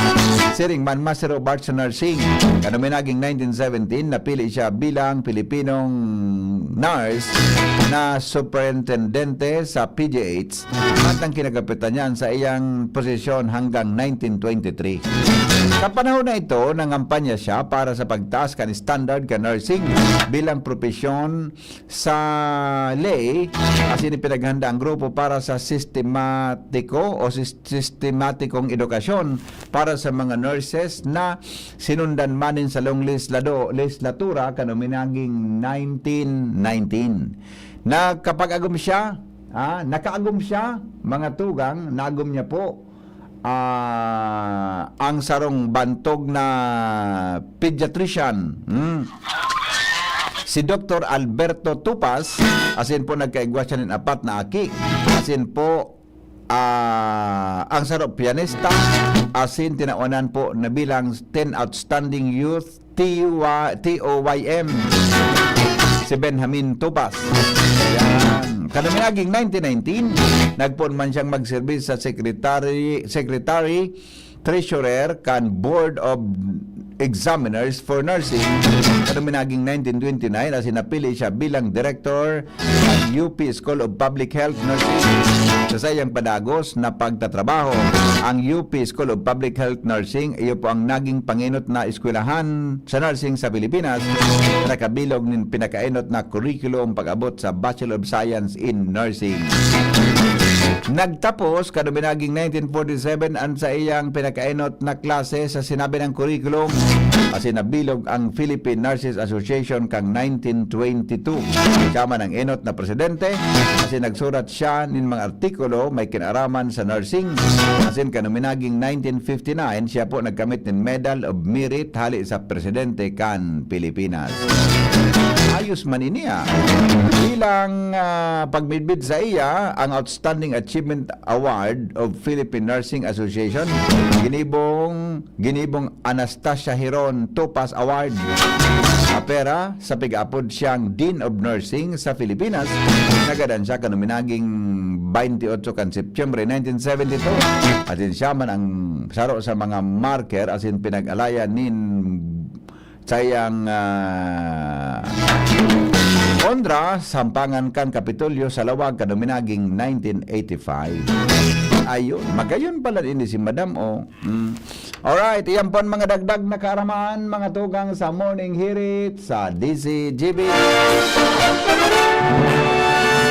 Siring man, Master of Arts sa Nursing. Kan uminaging nineteen seventeen, napili siya bilang Pilipinong nurse na superintendente sa P G H, at ang kinagapitan niyan sa iyang posisyon hanggang nineteen twenty-three. Sa panahon na ito, nangampanya siya para sa pagtaas kan standard kan nursing bilang propesyon sa ley, asin ipinaghanda ang grupo para sa sistematiko o sis-, sistematikong edukasyon para sa mga nurses na sinundan man nin salong leslado-, leslatura kan uminaging nineteen nineteen. Nakapag-agom siya, ah, nakaagom siya, mga tugang, naagom niya po ah, ang sarong bantog na pediatrician, hmm, si Doktor Alberto Tupas, asin po nagkaigwa siya nin apat na aki, asin po, ah, ang sarong pianista, asin tinawanan po na bilang ten outstanding youth T Y, T O Y M, si Benjamin Tupas. Yan. Kan uminaging nineteen nineteen, nagpoon man siyang magserbis sa secretary, secretary, treasurer kan Board of Examiners for Nursing. Kan uminaging nineteen twenty-nine, asin napili siya bilang director kan U P School of Public Health Nursing. Sa saiyang padagos na pagtatrabaho, ang U P School of Public Health Nursing, iyo po ang naging pangenot na eskwelahan sa nursing sa Pilipinas, nakabilog nin pinakaenot na curriculum pag-abot sa Bachelor of Science in Nursing. Nagtapos, kan uminaging nineteen forty-seven, an saiyang pinakaenot na klase sa sinabi ng curriculum, asin nabilog ang Philippine Nurses Association kan nineteen twenty-two. Siya man ang enot na presidente, asin nagsurat siya nin mga artikulo may kinaraman sa nursing, asin kan uminaging nineteen fifty-nine, siya po nagkamit nin Medal of Merit hali sa presidente kan Pilipinas. ayos man ini, ah. Bilang, ah, pagmidbid sa iya, ang Outstanding Achievement Award of Philippine Nursing Association, ginibong, ginibong Anastasia Heron Topas Award. Apera, sa pig-apod siyang Dean of Nursing sa Pilipinas, nagadan siya kan minaging twenty-eight kan Setyembre nineteen seventy-two. Asin siya man ang saro sa mga marker, asin pinag-alayan nin sayang, ah, Ondra, sampangan kan Kapitolyo sa lawag kan minaging nineteen eighty-five. Ayun, magayon pala ini si Madam, oh. Mm. Alright, iyan po ang mga dagdag na kaaraman, mga tugang sa Morning Hirit sa D C G B.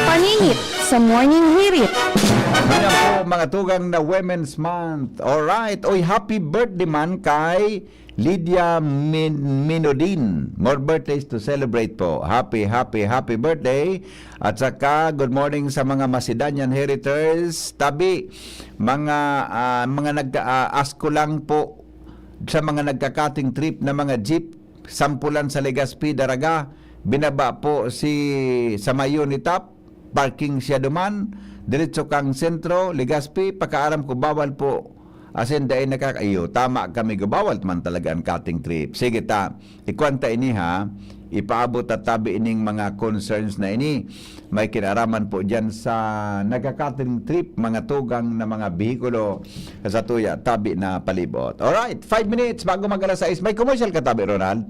Paninit sa Morning Hirit. Ayan po, mga tugang na Women's Month. Alright, oy, happy birthday man kay Lydia Min-, Minodin. More birthdays to celebrate po. Happy, happy, happy birthday. At saka, good morning sa mga Macedonian Heriters. Tabi, mga, ah, mga nagka-, ah, asko lang po sa mga nagka-cutting trip na mga jeep, sampulan sa Legazpi, Daraga, binaba po si, sa Mayunitap, parking siya duman, diretso kang sentro, Legazpi, pakaaram ko bawal po. Asin dai nakaka-, iyo, tama kami, bawal man talaga ang cutting trip. Sige ta, ikuan ta ini ha, ipaabot ta tabi ining mga concerns na ini. May kinaraman po dyan sa nagka-cutting trip, mga tugang na mga behikulo sa tuya, tabi na palibot. Alright, five minutes bago mag alas sais. May commercial ka tabi, Ronald?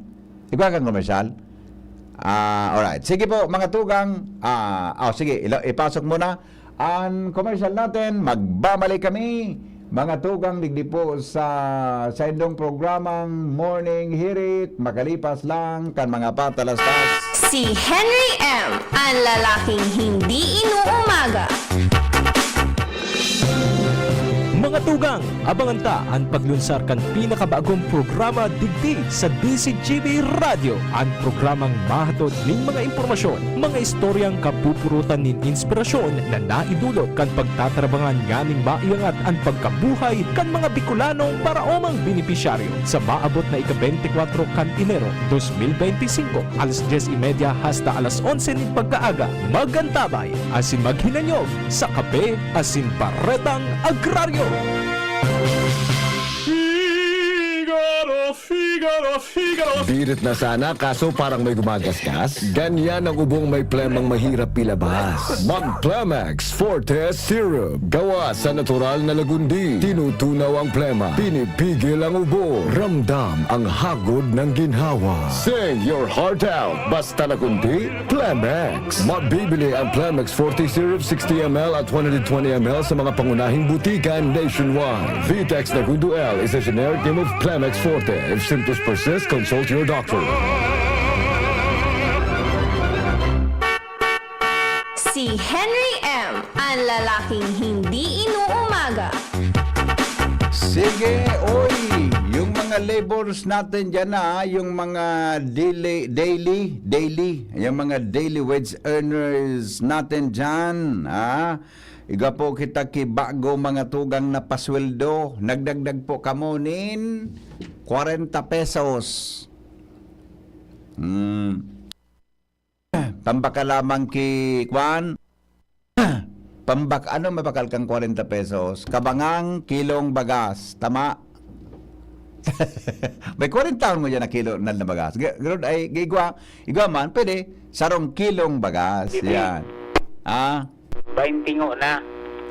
Igwa kang commercial? Ah, alright. Sige po, mga tugang. Ah, oh, sige, ila-, ipasok mo na ang commercial natin. Magbabalik kami, mga tugang, digdi po sa, sa indong programang Morning Hirit, makalipas lang kan mga patalastas. Si Henry M, ang lalaking hindi inuumaga. Mga tugang, abangan ta an paglunsar kan pinakabagong programa digdi sa D C G B Radyo, an programang mahatod nin mga impormasyon, mga istoryang kapupurutan nin inspirasyon na naidulot kan pagtatarabangan nganing maiangat an pagkabuhay kan mga Bicolanong paraomang benepisyaryo. Sa maabot na ika-beintikwatro kan Enero, dos mil beintisinko, alas dyes y media hasta alas onse nin pagkaaga, mag-antabay asin maghinanyog sa Kape asin Baretang Agraryo. Figaro, Figaro, Figaro. Birit na sana, kaso parang may gumagasgas. Ganyan ang ubong may plemang mahirap ilabas. Mag Plemex Forte Syrup. Gawa sa natural na lagundi. Tinutunaw ang plema. Pinipigil ang ubo. Ramdam ang hagod ng ginhawa. Sing your heart out. Basta lagundi, Plemex. Mabibili ang Plemex Forte Syrup sixty M L at one hundred twenty M L sa mga pangunahing butika nationwide. Vitex Nagundo L is a generic name of Plemex Forte. If symptoms persist, consult your doctor. Si Henry M, ang lalaking hindi inuumaga. Sige, oy, yung mga laborers natin dyan, ah, yung mga daily, daily, daily, yung mga daily wage earners natin dyan, ah, igwa po kita ki bago, mga tugang na pasweldo, nagdagdag po kamo nin kwarenta pesos. Hmm. Pambakal lamang ki, kwan? Pambak-, ano mabakal kang kwarenta pesos? Kabangang kilong bagas. Tama? May kwarenta mo dyan na kilo na, na bagas. Ga-, ganun ay, igwa, igwa man, pwede. Sarong kilong bagas. Hindi. Yan. Ah? Bainti ngo na.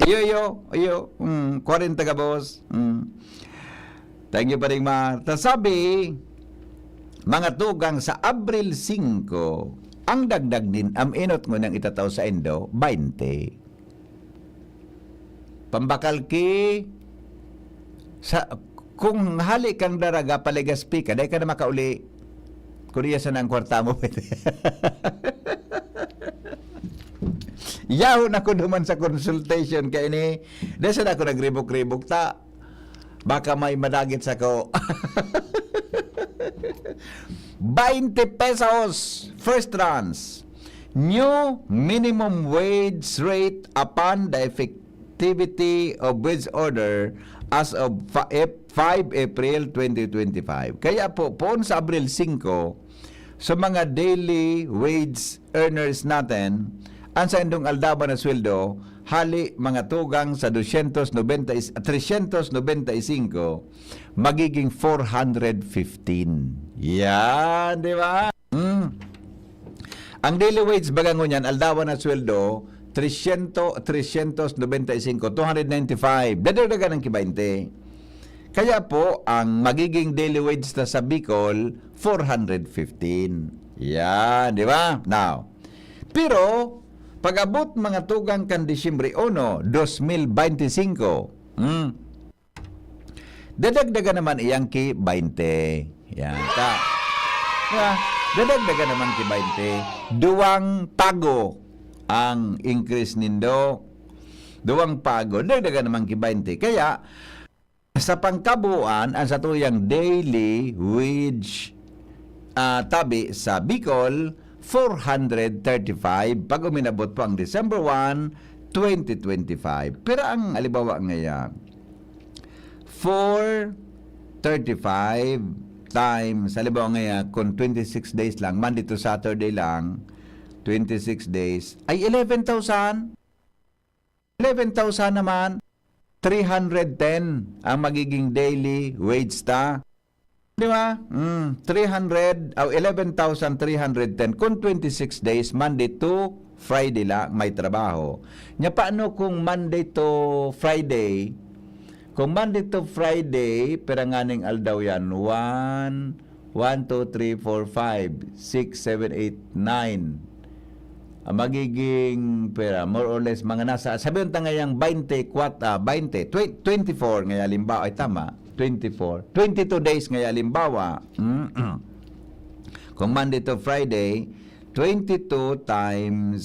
Iyo, iyo, iyo. Mm, kwarenta ka, boss. Mm. Thank you, Paring Mar. Ta sabi, mga tugang, sa Abril singko, ang dagdag nin am-inot ngunang itatao saindo, baynte. Pambakal ki, sa, kung hali kang Daraga, pa Legazpi ka, dai ka na makauli. Kun iya sana ang kwarta mo, pwede. Yaon ako duman sa consultation kay ini. Dai sana ako nagribok-ribok ta. Baka may madagit sako. Baynte pesos, first tranche. New minimum wage rate upon the effectivity of wage order as of fa-, Ep-, five April twenty twenty-five. Kaya po, poon sa Abril singko, sa mga daily wage earners natin, ang saindong aldawan na sweldo, hali mga tugang sa dosyentos nobenta, tresyentos nobenta y singko, magiging four hundred fifteen. Yan, di ba? Hmm. Ang daily wage baga ngunyan, aldawan na sweldo, tresyentos, tresyentos nobenta y singko, two hundred ninety-five. Dadagdagan ng ki baynte. Kaya po, ang magiging daily wage na sa Bicol, four hundred fifteen. Yan, di ba? Now, pero, pag-abot mga tugang kan Disyembre uno, dos mil beintisinko, hmm, dadagdagan naman iyang ki baynte. Yan, ta. Di ba? Dadagdagan naman ki baynte. Duwang pago ang increase nindo. Duwang pago. Dadagdagan naman ki baynte. Kaya, sa pangkabuuan, ang satuyang daily wage, ah, tabi sa Bicol, four hundred thirty-five pag uminabot po ang December one, twenty twenty-five. Pero ang halimbawa ngayon, four thirty-five times, halimbawa ngayon, kung twenty-six days lang, Monday to Saturday lang, twenty-six days, ay eleven thousand. Eleven thousand naman, three hundred ten ang magiging daily wage ta. Di ba? Mm, three hundred, o eleven thousand three hundred ten kung twenty-six days, Monday to Friday lang may trabaho. Nya paano kung Monday to Friday? Kung Monday to Friday, pira nganing aldaw yan? One, one, two, three, four, five, six, seven, eight, nine. Ah, magiging, pera, more or less, mga nasa, sabihin ta ngayang twenty-four, ah, twenty, twen-, twenty-four ngaya halimbawa, ay tama, twenty-four. Twenty-two days ngaya halimbawa. Mm. Kung Monday to Friday, twenty-two times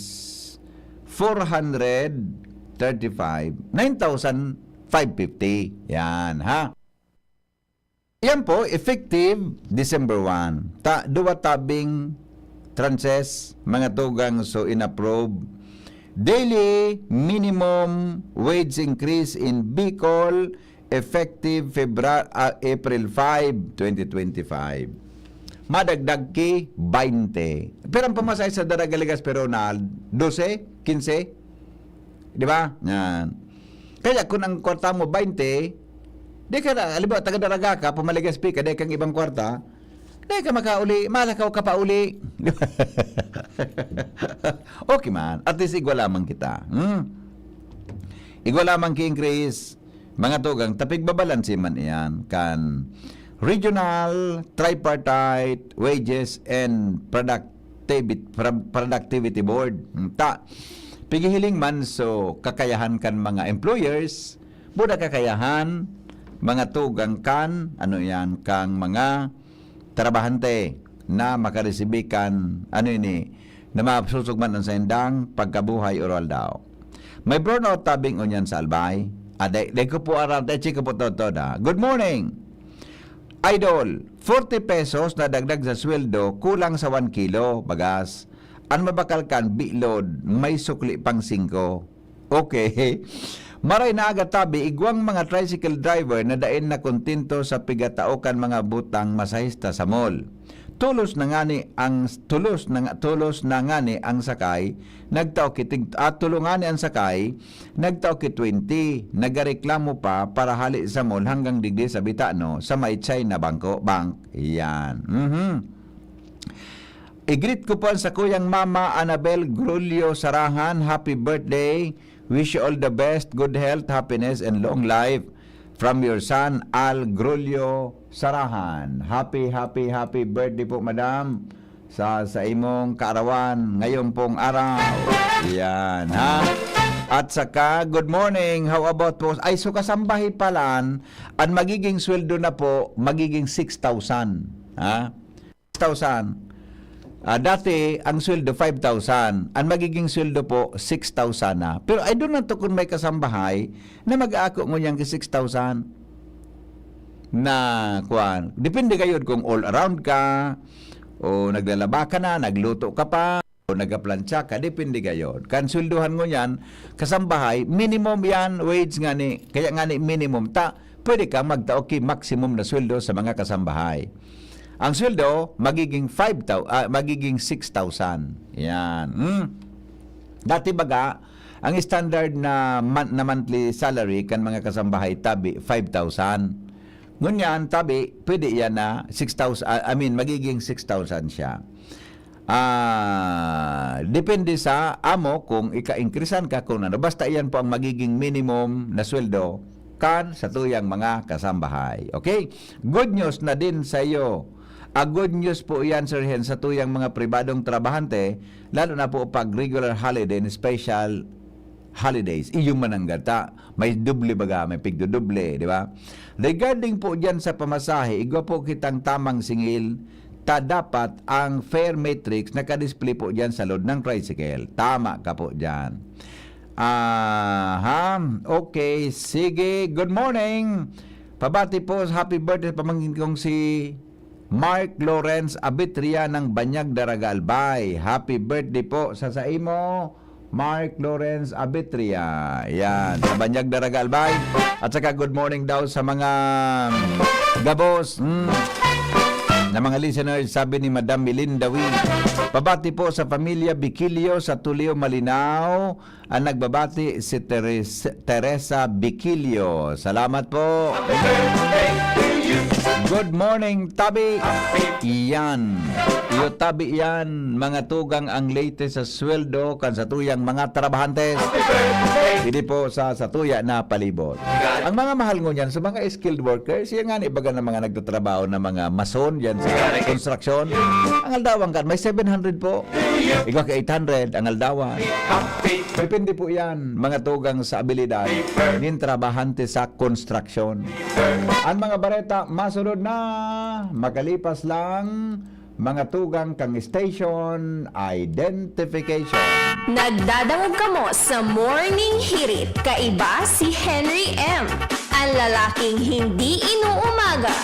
four hundred thirty-five, nine thousand five fifty. Yan, ha? Yan po, effective December one. Ta, duwa tabing tranches, mga tugang, so in-approve. Daily minimum wage increase in Bicol, effective Febra-, ah, April five, twenty twenty-five. Madagdag ki baynte. Pero ang pamasahe sa Daraga Legazpi, Ronald, dose, kinse? Di ba? Yan. Kaya kung ang kwarta mo, baynte, di ka na, halimbawa, taga Daraga ka, pumaligas pi ka, di kang ibang kwarta, di ka makauli, malakaw ka pa uli. Okay man, at least igwa lamang kita. Hmm? Igwa lamang ki-increase, mga tugang, tapig babalanse man iyan kan regional tripartite wages and productivity, pro-, productivity board. Ta, pigihiling man so kakayahan kan mga employers, buda kakayahan mga tugang kan, ano yan, kang mga trabahante na makaresibi kan, ano ini, na masusog man ang saindang pagkabuhay aroaldaw. May brownout tabing unyan sa Albay. Ah, dai, dai ko po aram, dai ko po totoo na. Good morning! Idol, forty pesos na dagdag sa sweldo, kulang sa one kilo, bagas. An mabakal kan bilog, may sukli pang singko. Okay. Maray na aga tabi, igwang mga tricycle driver na dain na kontento sa pigatao kan mga butang masahista sa mall. Tulos na ngani ang, tulos na nga, tulos na ngani ang sakay, nagtao ki tig-, ah, tulo ngani ang sakay, nagtao ki twenty, nagareklamo pa para hali sa mall hanggang digdi sa Bitano, sa may China Bangko, Bank. Yan. Mhm. I-greet ko po ang sakuyang Mama Annabel Grulio Sarahan. Happy birthday. Wish you all the best, good health, happiness, and long life. From your son, Al Grulio Sarahan. Happy, happy, happy birthday po, madam, sa, sa imong kaarawan ngayon pong araw. Yan, ha? At saka, good morning. How about po? Ay, so kasambahay palan, ang magiging sweldo na po, magiging six thousand. Ha? Thousand. Ah, dati, ang sweldo, five thousand. Ang magiging sweldo po, six thousand na. Pero I don't know to kung may kasambahay na mag-aako ngunyan ki six thousand na, kuwan. Depende gayod kung all around ka, o naglalaba ka na, nagluto ka pa, o nagaplancha ka, depende gayod. Kan sweldohan ngunyan, kasambahay, minimum yan, wage ngani, kaya ngani minimum. Ta, pwede ka magtao ki maximum na sweldo sa mga kasambahay. Ang sweldo, magiging five thousand, ah, magiging six thousand. Yan. Hmm? Dati baga, ang standard na mon-, na monthly salary kan mga kasambahay tabi, five thousand. Ngunyan, tabi, pwede yan na six thousand, ah, I mean, magiging six thousand siya. Ah, depende sa amo kung ika-increasean ka kung ano. Basta iyan po ang magiging minimum na sweldo kan satuyang mga kasambahay. Okay? Good news na din sa iyo. A good news po iyan, Sir Hen, satuyang mga pribadong trabahante, lalo na po pag regular holiday and special holidays. Iyo man ang gata. May doble baga, may pigdodoble, di ba? Regarding po diyan sa pamasahe, igwa po kitang tamang singil, ta dapat ang fare matrix nakadisplay po diyan sa load ng tricycle. Tama ka po diyan. Aha, okay, sige. Good morning. Pabati po, happy birthday sa pamangkin kong si Mark Lawrence Abitria ng Banyag, Daraga, Albay. Happy birthday po sa saimo, Mark Lawrence Abitria. Yan, sa Banyag, Daraga, Albay. At saka good morning daw sa mga gabos, hmm, na mga listeners, sabi ni Madam Melinda Wee. Pabati po sa pamilya Bikilio sa Tulio, Malinao. Ang nagbabati si Teres-, Teresa Bikilio. Salamat po. Good morning, tabi. Iyan. Iyo tabi yan, mga tugang, ang latest sa sweldo kan satuyang mga trabahantes. Hindi po sa satuya na palibot. Ang mga mahal ngunyan sa mga skilled workers, yan nga ni baga ng mga nagtatrabaho na mga mason yan sa konstruksyon. Ang aldawan kan, may seven hundred po. Igwa ka eight hundred ang aldawan. Depende po yan, mga tugang, sa abilidad nin trabahante sa konstruksyon. Ang mga bareta masunod na, makalipas lang, mga tugang, kang station identification. Nagdadangog kamo sa Morning Hirit, kaiba si Henry M, ang lalaking hindi inuumaga.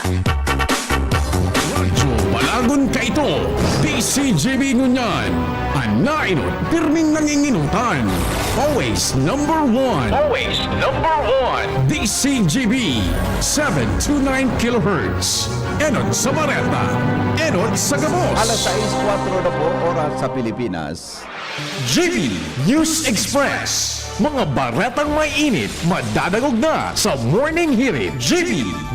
Radyo Balagon kaito, D C G B ngunyan. An nainot, pirming nanginginutan. Always number one. Always number one. D C G B, seven two nine kilohertz. Enot sa Bareta, enot sa gabos. Alas sais kwatro na po, oras sa Pilipinas. G B News Express. Mga baretang may init, madadangog na sa Morning Hirit. G B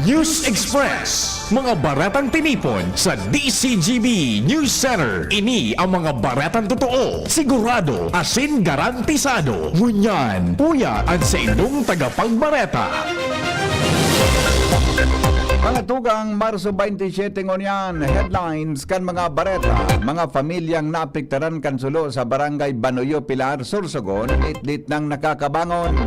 News Express. Mga baretang tinipon sa D C G B News Center. Ini ang mga baretang totoo, sigurado, asin garantisado. Ngunyan, uya an saindong tagapagbareta. Mga tugang, Marso twenty-seven ngunyan, headlines kan mga bareta. Mga pamilyang naapektaran kan sulo sa Barangay Banuyo, Pilar, Sorsogon, litlit nang nakakabangon.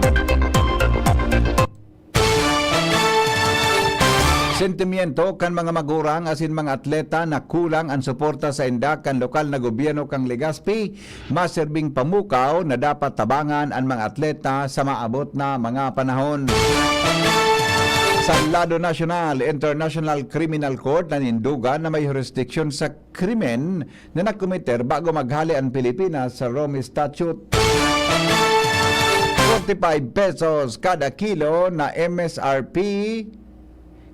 Sentimiento kan mga magurang asin mga atleta na kulang an suporta sa inda kan lokal na gobyerno kan Legazpi, maserbing pamukaw na dapat tabangan an mga atleta sa maabot na mga panahon. Sa lado nasyonal, International Criminal Court nanindugan na may jurisdiction sa krimen na nakomiter bago maghale an Pilipinas sa Rome Statute. Forty-five pesos kada kilo na M S R P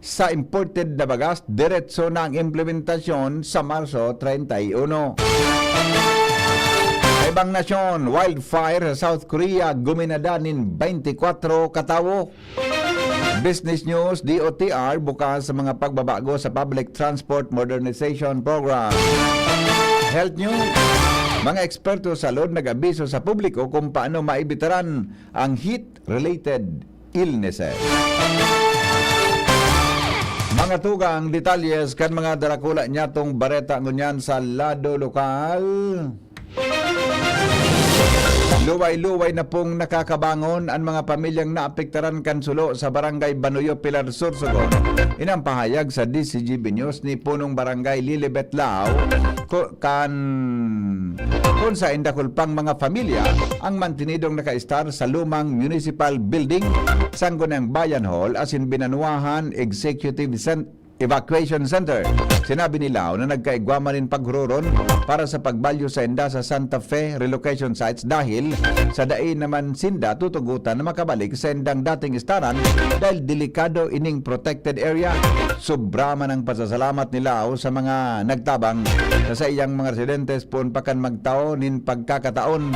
sa imported na bagas, diretso na ang implementasyon sa Marso treinta y uno. Sa ibang nasyon, wildfire sa South Korea, guminada nin twenty-kwatro katawo. Business News, D O T R, bukas sa mga pagbabago sa Public Transport Modernization Program. Health News, mga eksperto sa load nag-abiso sa publiko kung paano maibitaran ang heat-related illnesses. Mga tugang, detalyes kan mga darakula nyatong bareta ngunyan sa lado lokal. Luway-luway na pong nakakabangon an mga pamilyang naapektaran kan sulo sa Barangay Banuyo, Pilar, Sorsogon. Ini an pahayag sa D C G B News ni Punong Barangay Lilibet Lao, ku-, kan, kun saen dakul pang mga pamilya ang mantenidong nakaistar sa lumang municipal building, Sangguniang Bayan Hall, asin Binanuahan Executive Cen-, Evacuation Center. Sinabi ni Lao na nagkaigwa man nin paghuroron para sa pagbalyo sainda sa Santa Fe relocation sites dahil sa dai naman sinda tutugotan na makabalik sa indang dating istaran dahil delikado ining protected area. Sobra man ang pasasalamat ni Lao sa mga nagtabang sa saiyang mga residentes poon pa kan magtao nin pagkakataon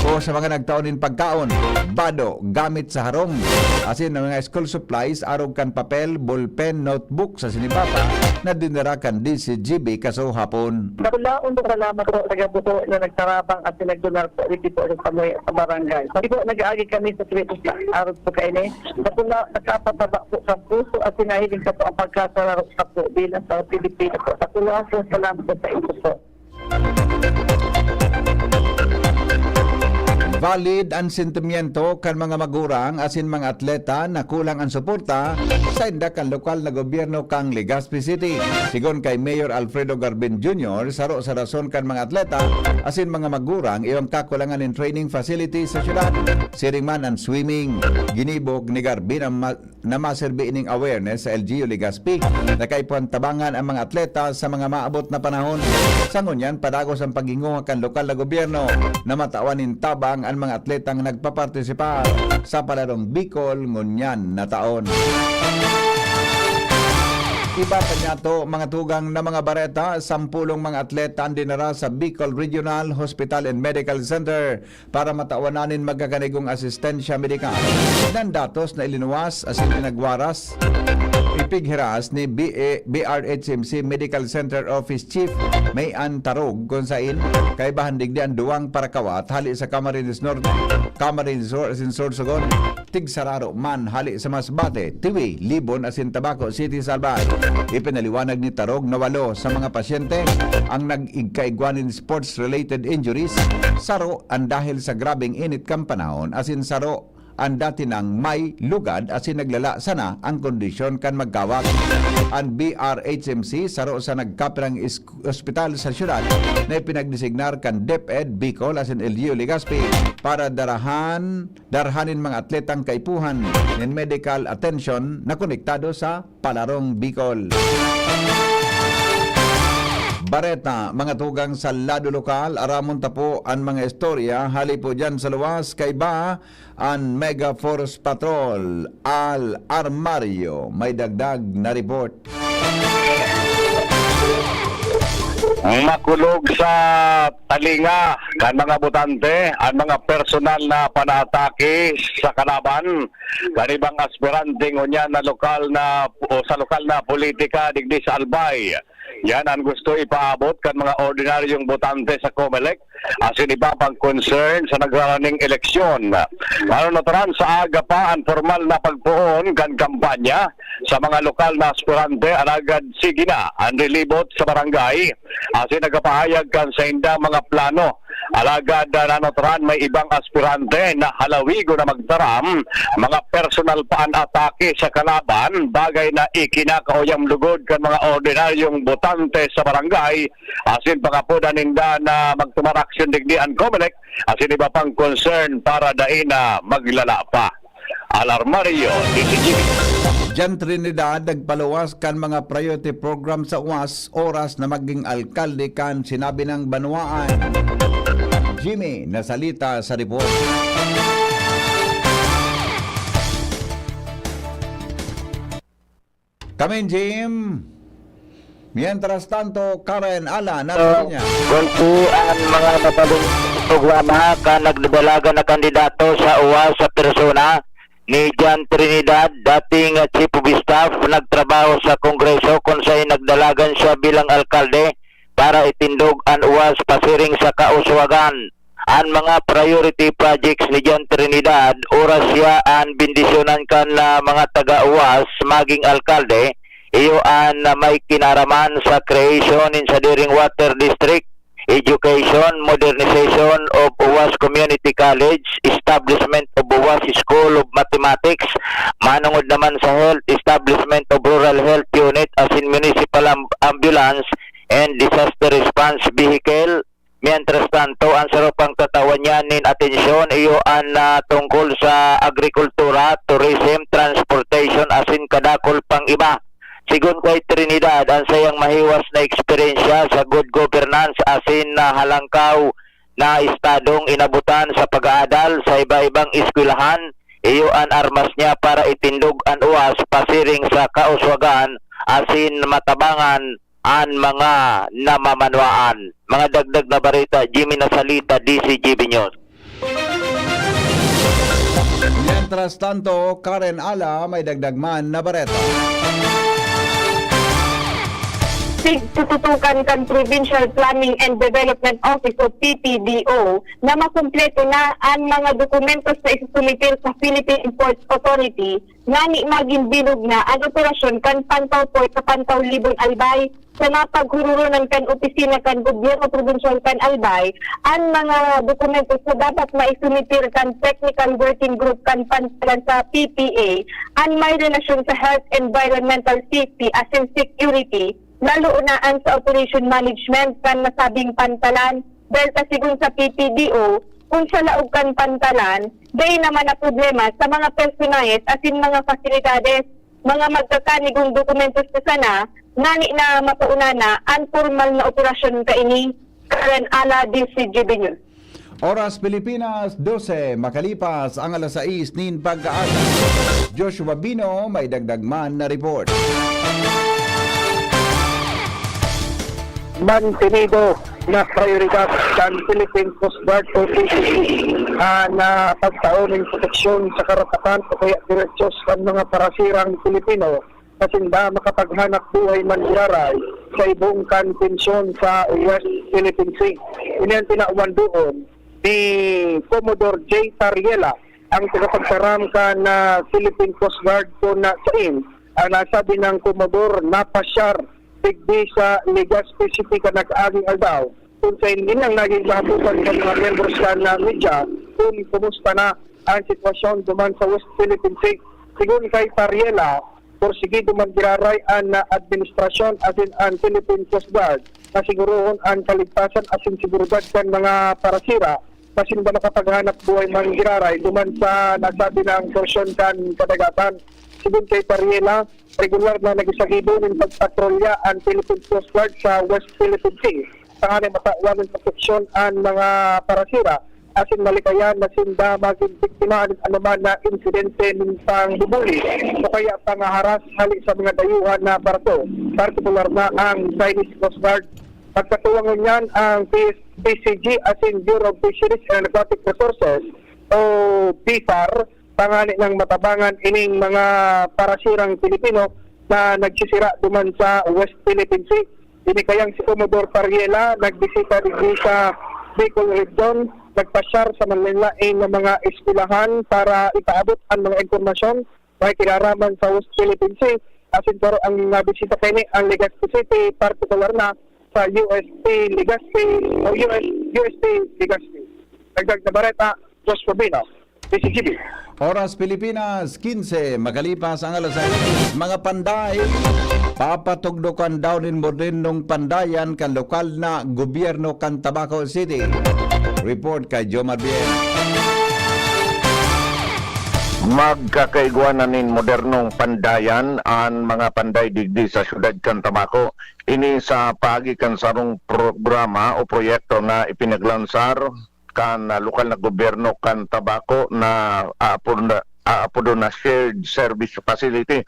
o sa mga nagtao nin pagkaon, bado, gamit sa harong, asin ang mga school supplies, arog kan papel, ballpen, notebook, asin iba pa na dinara kan D C G B kaso hapon. Dakulaon na salamat po sa gabuto na nagtarabang at nagdunar po dito po sa pamuya sa barangay. Pati po nag-aagi kami sa Twitter sa arog po kaini. Dakula, nakapataba po sa puso at sinahiling sa po ang pagkasararo sa po bilang sa Pilipino po. Dakulaon po salamat po sa inyo po. Valid an sentimiento kan mga magurang asin mga atleta na kulang an suporta sainda kan lokal na gobyerno kan Legazpi City. Sigon kay Mayor Alfredo Garbin Junior, saro sa rason kan mga atleta asin mga magurang iyo an kakulangan nin training facility sa syudad. Siring man an swimming. Ginibo ni Garbin an ma- na maserbi ining awareness sa L G U Legazpi na kaipuhan tabangan ang mga atleta sa mga maabot na panahon. Sa ngunyan, padagos ang paghinguha kan lokal na gobyerno na matawan nin tabang an mga atletang nagpapartisipar sa Palarong Bicol ngunyan na taon. Iba pa niyato, mga tugang na mga bareta, sampulong mga atleta an dinara sa Bicol Regional Hospital and Medical Center para matawan na nin magkakanigong asistensya medikal. Iyan datos na ilinuwas asin pinagwaras, ipighiras ni B A, B R H M C Medical Center Office Chief May Ann Tarog, kun sain kaibahan digdi an duwang parakawat hali sa Camarines Norte, Camarines Sur asin Sorsogon, tigsararo man hali sa Masbate, Tiwi, Libon asin Tabaco City sa Albay. Ipinaliwanag ni Tarog na walo sa mga pasyente ang nag-igkaigwa nin sports-related injuries, saro an dahil sa grabeng init kan panahon, asin saro an dati nang may lugad asin naglala sana ang kondisyon kan magkawat. An B R H M C, saro sa nagkapirang is-, ospital sa syudad na ipinagdesignar kan DepEd Bicol asin L G U Legazpi para darahan, darhan nin mga atletang kaipuhan nin medical attention na konektado sa Palarong Bicol. Bareta, mga tugang sa lado lokal, aramon ta po an mga istorya hali po diyan sa luwas. Kaiba an Mega Force Patrol, Al Armario, may dagdag na report. Makulog sa talinga kan mga botante an mga personal na panaatake sa kalaban kan ibang aspirante ngunyan na lokal na o sa lokal na politika digdi sa Albay. Yan an gusto ipaabot kan mga ordinaryong botante sa Comelec asin iba pang concern sa nagraraning eleksyon. Manunuturan sa aga pa an pormal na pagpoon kan kampanya sa mga lokal na aspirante, alagad sige na an rilibot sa barangay asin nagapahayag kan saindang mga plano. Alagad, ah, nanotran may ibang aspirante na halawigon na magtaram, mga personal pa an atake sa kalaban, bagay na ikinakauyang lugod kan mga ordinaryong botante sa barangay, asin pangapodan ninda na magtumar aksyon digdi an Comelec asin iba pang concern para dai na maglala pa. Alarmario, D C G. Jan Trinidad nagpaluwas kan mga priority program sa UAS oras na maging alkalde kan sinabing banwaan. Jimmy Nasalita sa report. Kamin Jim. Mientras tanto, Karen Alan, So, nasa linya. Gulpi ang mga nabalong programa kan nagdadalagan na kandidato sa UAS sa persona ni Jan Trinidad, dating Chief of Staff, nagtrabaho sa Kongreso kun saen nagdalagan siya bilang alkalde para itindog an UAS pasiring sa kauswagan. An mga priority projects ni Jan Trinidad, oras siya an bendisyonan kan, ah, mga taga-UAS maging alkalde, iyo an, ah, may kinaraman sa creation nin sadiring water district, education, modernization of UAS Community College, establishment of UAS School of Mathematics, manongod naman sa health, establishment of Rural Health Unit asin Municipal Am-, Ambulance and Disaster Response Vehicle. Mientras tanto, an saro pang tatawan niya nin atensyon iyo an, ah, tungkol sa agrikultura, tourism, transportation asin kadakul pang iba. Sigon kay Trinidad, ang sayang mahiwas na eksperyensya sa good governance asin na halangkaw na estadong inabutan sa pag-aadal sa iba-ibang eskwelahan, iyo an armas niya para itindog an uwas pasiring sa kauswagan asin matabangan an mga namamanwaan. Mga dagdag na bareta, Jimmy Nasalita, D C G B News. Mientras tanto, Karen Ala, may dagdag man na bareta. Tigtututukan kan Provincial Planning and Development Office o P P D O na makumpleto na an mga dokumentos na isusumitir sa Philippine Ports Authority ngani magin bilog na an operasyon kan Pantaw Port sa Pantaw Libon Albay. Sa napaghururonan kan opisina kan Gobyerno Probinsyal kan Albay an mga dokumento sa dapat maisumitir kan Technical Working Group kan Pantalan sa P P A an may relasyon sa health, environmental safety asin security, lalo na an sa operation management kan nasabing pantalan. Dahil ta sigon sa P P D O, kun sa laog kan pantalan, dai naman na problema sa mga personahes asin mga fasilidades, mga magkakanigong dokumentos ta sana ngani na mapauna na an pormal na operasyon kaini. Karen Ala, D C G B News. Oras Pilipinas, dose makalipas ang alas sais nin pagkaaga. Joshua Bino may dagdag man na report. Mantenido na prayoridad kan Philippine Coast Guard o P C G an ah, pagtao nin proteksyon sa karapatan o kaya derechos kan mga parasirang Pilipino na sinda makapaghanap buhay manggiraray sa ibong kan tensyon sa West Philippine Sea. Ini an tinawan doon ni Commodore J. Tariela, ang tagapagtaram kan ah, Philippine Coast Guard kun na sain ang nasabi ng Commodore napasyar digdi sa Legazpi City kan nag-aging aldaw, kun sain ini ang naging kahapotan kan mga miyembros kan ah, media kun kumusta na ang sitwasyon duman sa West Philippine Sea. Sigon kay Tariela, porsigido man giraray an ah, administrasyon asin an Philippine Coast Guard na sigurohon an kaligtasan asin seguridad kan mga parasira na sinda makapaghanap buhay man giraray duman sa nasabi na porsyon kan kadagatan. Sigon kay Tariela, regular na nagisagibo nin pagpatrolya an Philippine Coast Guard sa West Philippine Sea tanganing matawan nin proteksyon an mga parasira asin malikayan na sinda magin biktima nin anoman na insidente nin pangbubuli o kaya pangaharas hali sa mga dayuhan na barko, partikular na ang Chinese Coast Guard. Pagkatuwang ngunyan, ang P S, P C G asin Bureau of Fisheries and Aquatic Resources o BFAR tanganing matabangan ining mga parasirang Pilipino na nagsisira duman sa West Philippine Sea. Ini kayang si Commodore Pariela nagbisita digdi sa Bicol Region, nagpasyar sa manlaen-laen na mga eskwelahan para ipaabot an mga impormasyon na kinaraman sa West Philippine Sea. Asin karo ang nabisita kini ang Legazpi City, partikular na sa U S P Legazpi o U S, U S P Legazpi. Dagdag na bareta, Josh Rubino, D C G B. Oras Pilipinas, kinse, makalipas ang alas sais, mga panday. Papatugdokan daw nin modernong pandayan kan lokal na gobyerno kan Tabaco City. Report kay Jomar Bien. Magkakaigwa na nin modernong pandayan an mga panday digdi sa siyudad kan Tabaco. Ini sa paagi kan sarong programa o proyekto na ipinaglansar kan ah, lokal na gobyerno kan Tabaco na aapod na, aapodon na shared service facility.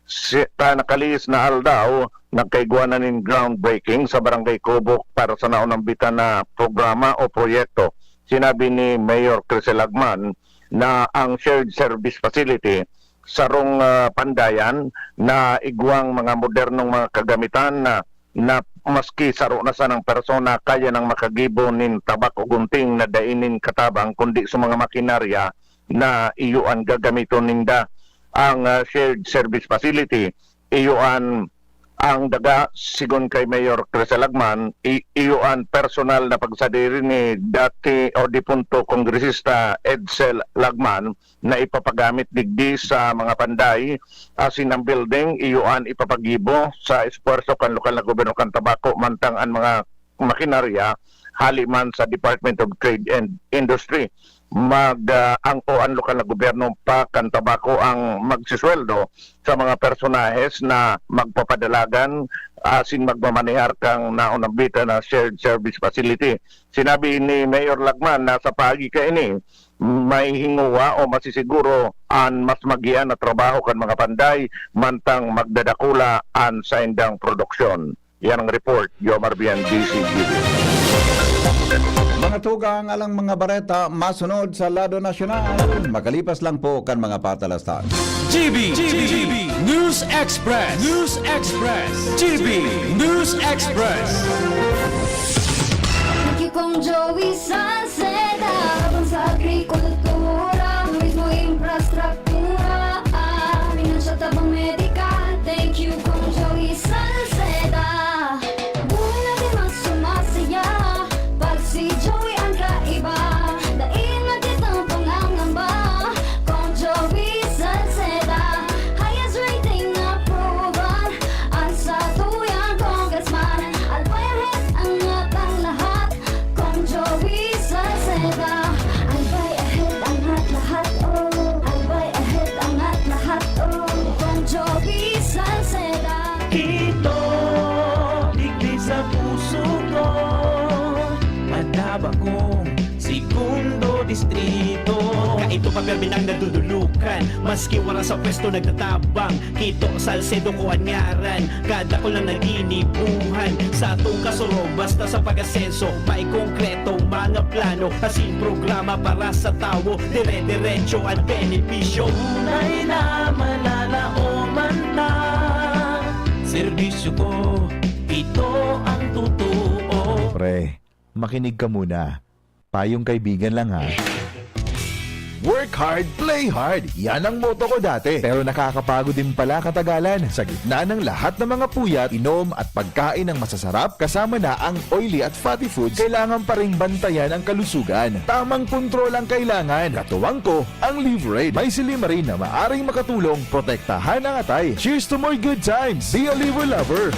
Si, ta nakalihis na aldaw, nagkaigwa na nin groundbreaking sa Barangay Cubooc para sa naunambitan na programa o proyekto. Sinabi ni Mayor Crisel Agman na ang shared service facility sarong ah, pandayan na igwang mga modernong mga kagamitan na na maski saro na sanang persona kaya nang makagibo nin tabak o gunting na dai nin katabang kundi sa mga makinarya na iyo an gagamiton ninda. Ang ah, shared service facility, iyo an ang daga, sigon kay Mayor Crisel Lagman, i- iyo an personal na pagsadiri ni dati o depunto Kongresista Edsel Lagman na ipapagamit digdi sa mga panday asin ang building iyo an ipapagibo sa espuwerso kan lokal na gobyerno kan Tabaco mantang an mga makinarya hali man sa Department of Trade and Industry. mag, ah, ang, o ang lokal na gobyerno pa kan tabako ang magsisweldo sa mga personahes na magpapadalagan asin magmamanehar kan naunang bita na shared service facility. Sinabi ni Mayor Lagman na sa paagi kaini, mahihingowa o masisiguro an mas magiyan na trabaho kan mga panday mantang magdadakula an saindang produksyon. Yan ang report, Jomar Bian, D C G B. Mga tugang, alang mga bareta masunod sa lado nasyonal. Makalipas lang po kan mga patalastas. G B, G B, News Express, News Express, G B News Express. Thank you, Kong Joey Salceda. Laban sa agrikultura, turismo, infrastruktura, ah, pinansyal, tabang medikal. Thank you, Kong Joey Salceda. Buhay natin mas sumasaya pag si Joey ang kaiba. Dai na kitang pangangamba, Kong Joey Salceda. Highest rating approval, ang satuyang congressman. Albay ahead, angat ang lahat, Kong Joey Salceda. Albay ahead, angat lahat, oh. Albay ahead, angat lahat, oh. Kong Joey Salceda. Kito, digdi sa puso ko, matabang kong segundo distrito. Kaito pa, permi nang nadudulukan, maski wala sa pwesto nagtatabang. Kito, Salcedo ko an ngaran, kadakul na naginibuhan. Sa atong kasurog, basta sa pag-asenso, may konkretong mga plano, asin programa para sa tawo, dire-diretso an benepisyo. Tunay na mananaoman ta, serbisyo ko, ito ang totoo. Pre, makinig ka muna. Payong kaibigan lang ha. Work hard, play hard. Yan ang motto ko dati. Pero nakakapagod din pala katagalan. Sa gitna ng lahat ng mga puyat, inom at pagkain ng masasarap, kasama na ang oily at fatty foods, kailangan pa ring bantayan ang kalusugan. Tamang kontrol ang kailangan. Katuwang ko, ang Liverade. May silymarin na maaring makatulong protektahan ang atay. Cheers to more good times! Be a Liver Lover!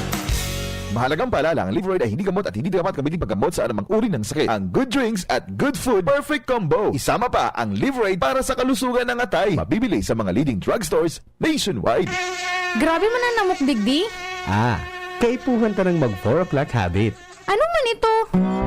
Mahalagang paalala, ang Liverade ay hindi gamot at hindi dapat gamitin paggamot sa anumang uri ng sakit. Ang good drinks at good food, perfect combo. Isama pa ang Liverade para sa kalusugan ng atay. Mabibili sa mga leading drugstores nationwide. Grabe man an namok digdi! Ah, kaipuhan ta nang mag four o'clock habit. Ano man ito?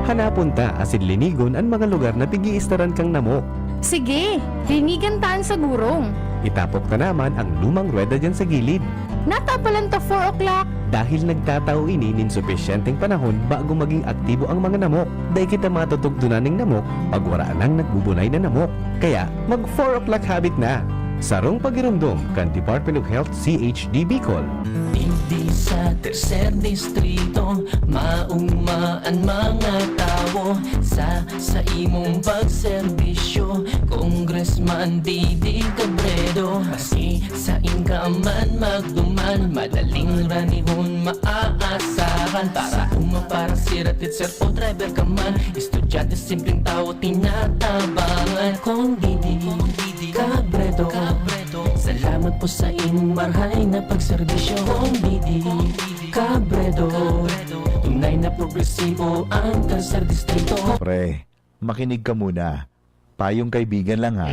Hanapon ta asin linigon an mga lugar na pig-iistaran kan namok. Sige, linigan ta an sagurong. Itapok ta naman ang lumang ruweda diyan sa gilid. Natapalan ta four o'clock. Dahil nagtatao ini nin supisyenteng panahon bago maging aktibo ang mga namok. Dai kita matutugdonan nin namok pag wara nang nagbubunay na namok. Kaya, mag four o'clock habit na! Sarong pagiromdom kan Department of Health C H D Bicol. Digdi sa Tercer Distrito, maugma an mga tawo sa, sa imong pagserbisyo, Congressman Didi Cabredo. Maski sain ka man magduman, madaling ranihon maaasahan. Para uma, para sira, teacher o driver ka man, estudyante, simpleng tawo, tinatabangan. Kong Didi Cabredo, salamat po sa imong marhay na pagserbisyo. Kong Didi Cabredo, tunay na progresibo ang Tercer Distrito. Pre, makinig ka muna. Payong kaibigan lang ha.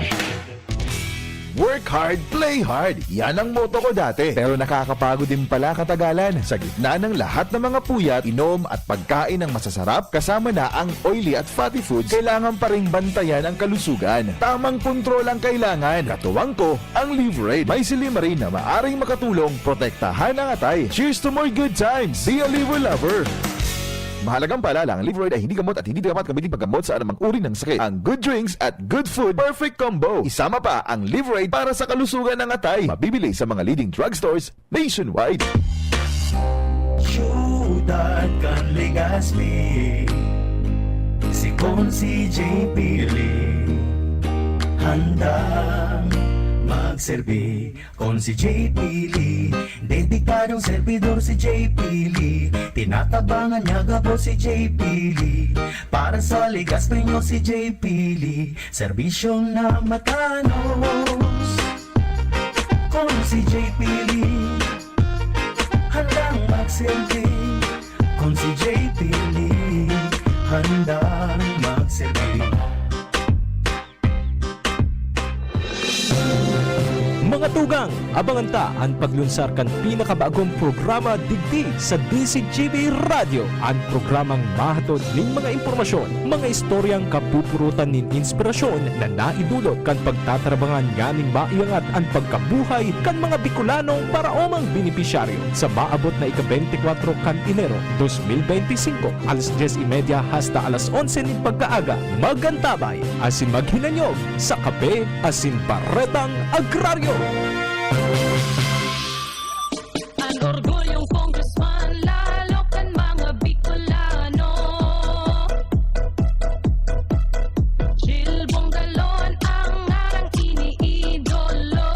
Work hard, play hard. Yan ang motto ko dati. Pero nakakapagod din pala katagalan. Sa gitna ng lahat ng mga puyat, inom at pagkain ng masasarap, kasama na ang oily at fatty foods, kailangan pa ring bantayan ang kalusugan. Tamang kontrol ang kailangan. Katuwang ko, ang Liverade. May silymarin na maaring makatulong protektahan ang atay. Cheers to more good times! Be a Liver Lover! Mahalagang paalala, ang Liverade ay hindi gamot at hindi dapat gamitin paggamot sa anumang uri ng sakit. Ang good drinks at good food, perfect combo. Isama pa ang Liverade para sa kalusugan ng atay. Mabibili sa mga leading drugstores nationwide. Siyudad kan Legazpi, si Consi J P Lee, handang magserbi. Consi J P Lee, dedikadong servidor si J P Lee. Tinatabangan niya gabos si J P Lee. Para sa Legazpeño si J P Lee, serbisyong na matanos. Consi J P Lee, handang magserbi. Consi J P Lee, handang magserbi. Abangan ta an paglunsar kan pinakabagong programa digdi sa D Z G B Radyo, an programang mahatod nin mga impormasyon, mga istoryang kapupurutan nin inspirasyon na naidulot kan pagtatarabangan nganing maiangat an pagkabuhay kan mga Bicolanong paraomang benepisyaryo. Sa maabot na ika-bente kwatro kan Enero dos mil bente singko, alas dyes y media hasta alas onse nin pagkaaga, mag-antabay asin maghinanyog sa Kape asin Baretang Agraryo. An orgulyong Congressman, lalo kan mga Bicolano. Jill Bongalon ang ngarang iniidolo.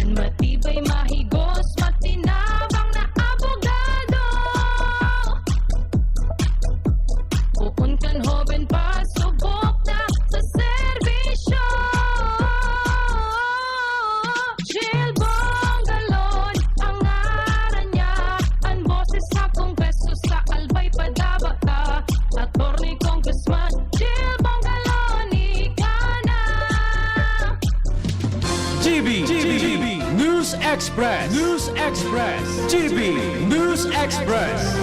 An matibay, mahigos, matinabang na abogado. Poon kan hoben pa, subok na sa serbisyo. Jill Bongalon ang ngaran niya, an boses sa Kongreso sa Albay Padaba ta, Attorney Congressman Jill Bongalon, ika na. G B, G B, News Express, News Express, G B News Express.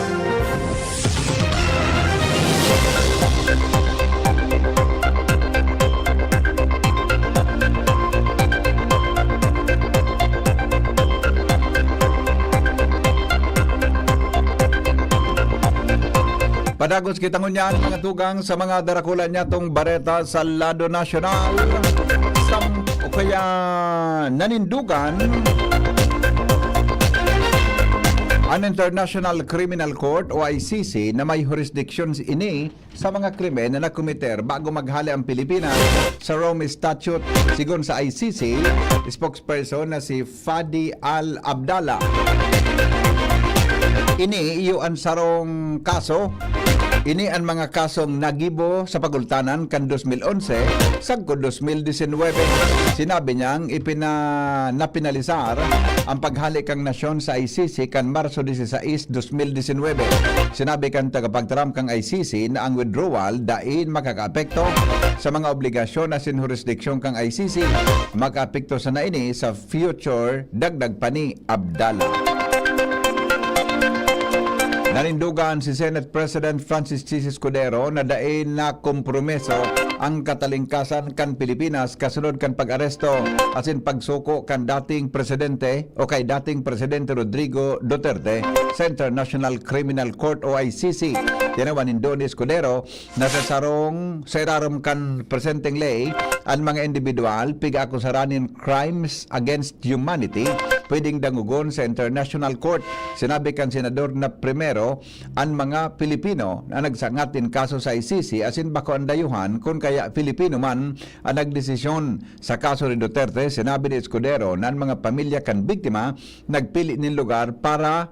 Padagos kita ngunyan, mga tugang, sa mga darakula niyatong bareta sa lado nasyonal. Sam-, o kaya nanindugan an International Criminal Court o I C C na may jurisdiction ini sa mga krimen na nakomiter bago maghale ang Pilipinas sa Rome Statute. Sigon sa I C C spokesperson na si Fadi Al-Abdallah, ini iyo an sarong kaso. Ini an mga kasong nagibo sa pagultanan kan dos mil onse sagkod dos mil disinwebe. Sinabi niyang ipina-, napinalisar ang paghale kan nasyon sa I C C kan Marso disisais, dos mil disinwebe. Sinabi kan tagapagtaram kan I C C na ang withdrawal dai makakaapekto sa mga obligasyon asin jurisdiksyon kan I C C. Makaapekto sana ini sa future, dagdag pa ni Abdallah. Nanindugan si Senate President Francis Chiz Escudero na dai na kompromiso ang katalingkasan kan Pilipinas kasunod kan pag-aresto asin pagsuko kan dating presidente o kay dating Presidente Rodrigo Duterte sa International Criminal Court o I C C. Tinawan nindo ni Escudero na sa sarong, sa irarom kan presenteng ley, an mga indibidwal pig-aakusaran nin crimes against humanity pwedeng dangogon sa International Court. Sinabi kan senador na primero, an mga Pilipino na nagsangat nin kaso sa I C C asin bako an dayuhan kun kaya Pilipino man an nagdesisyon. Sa kaso ni Duterte, sinabi ni Escudero na an mga pamilya kan biktima nagpili nin lugar para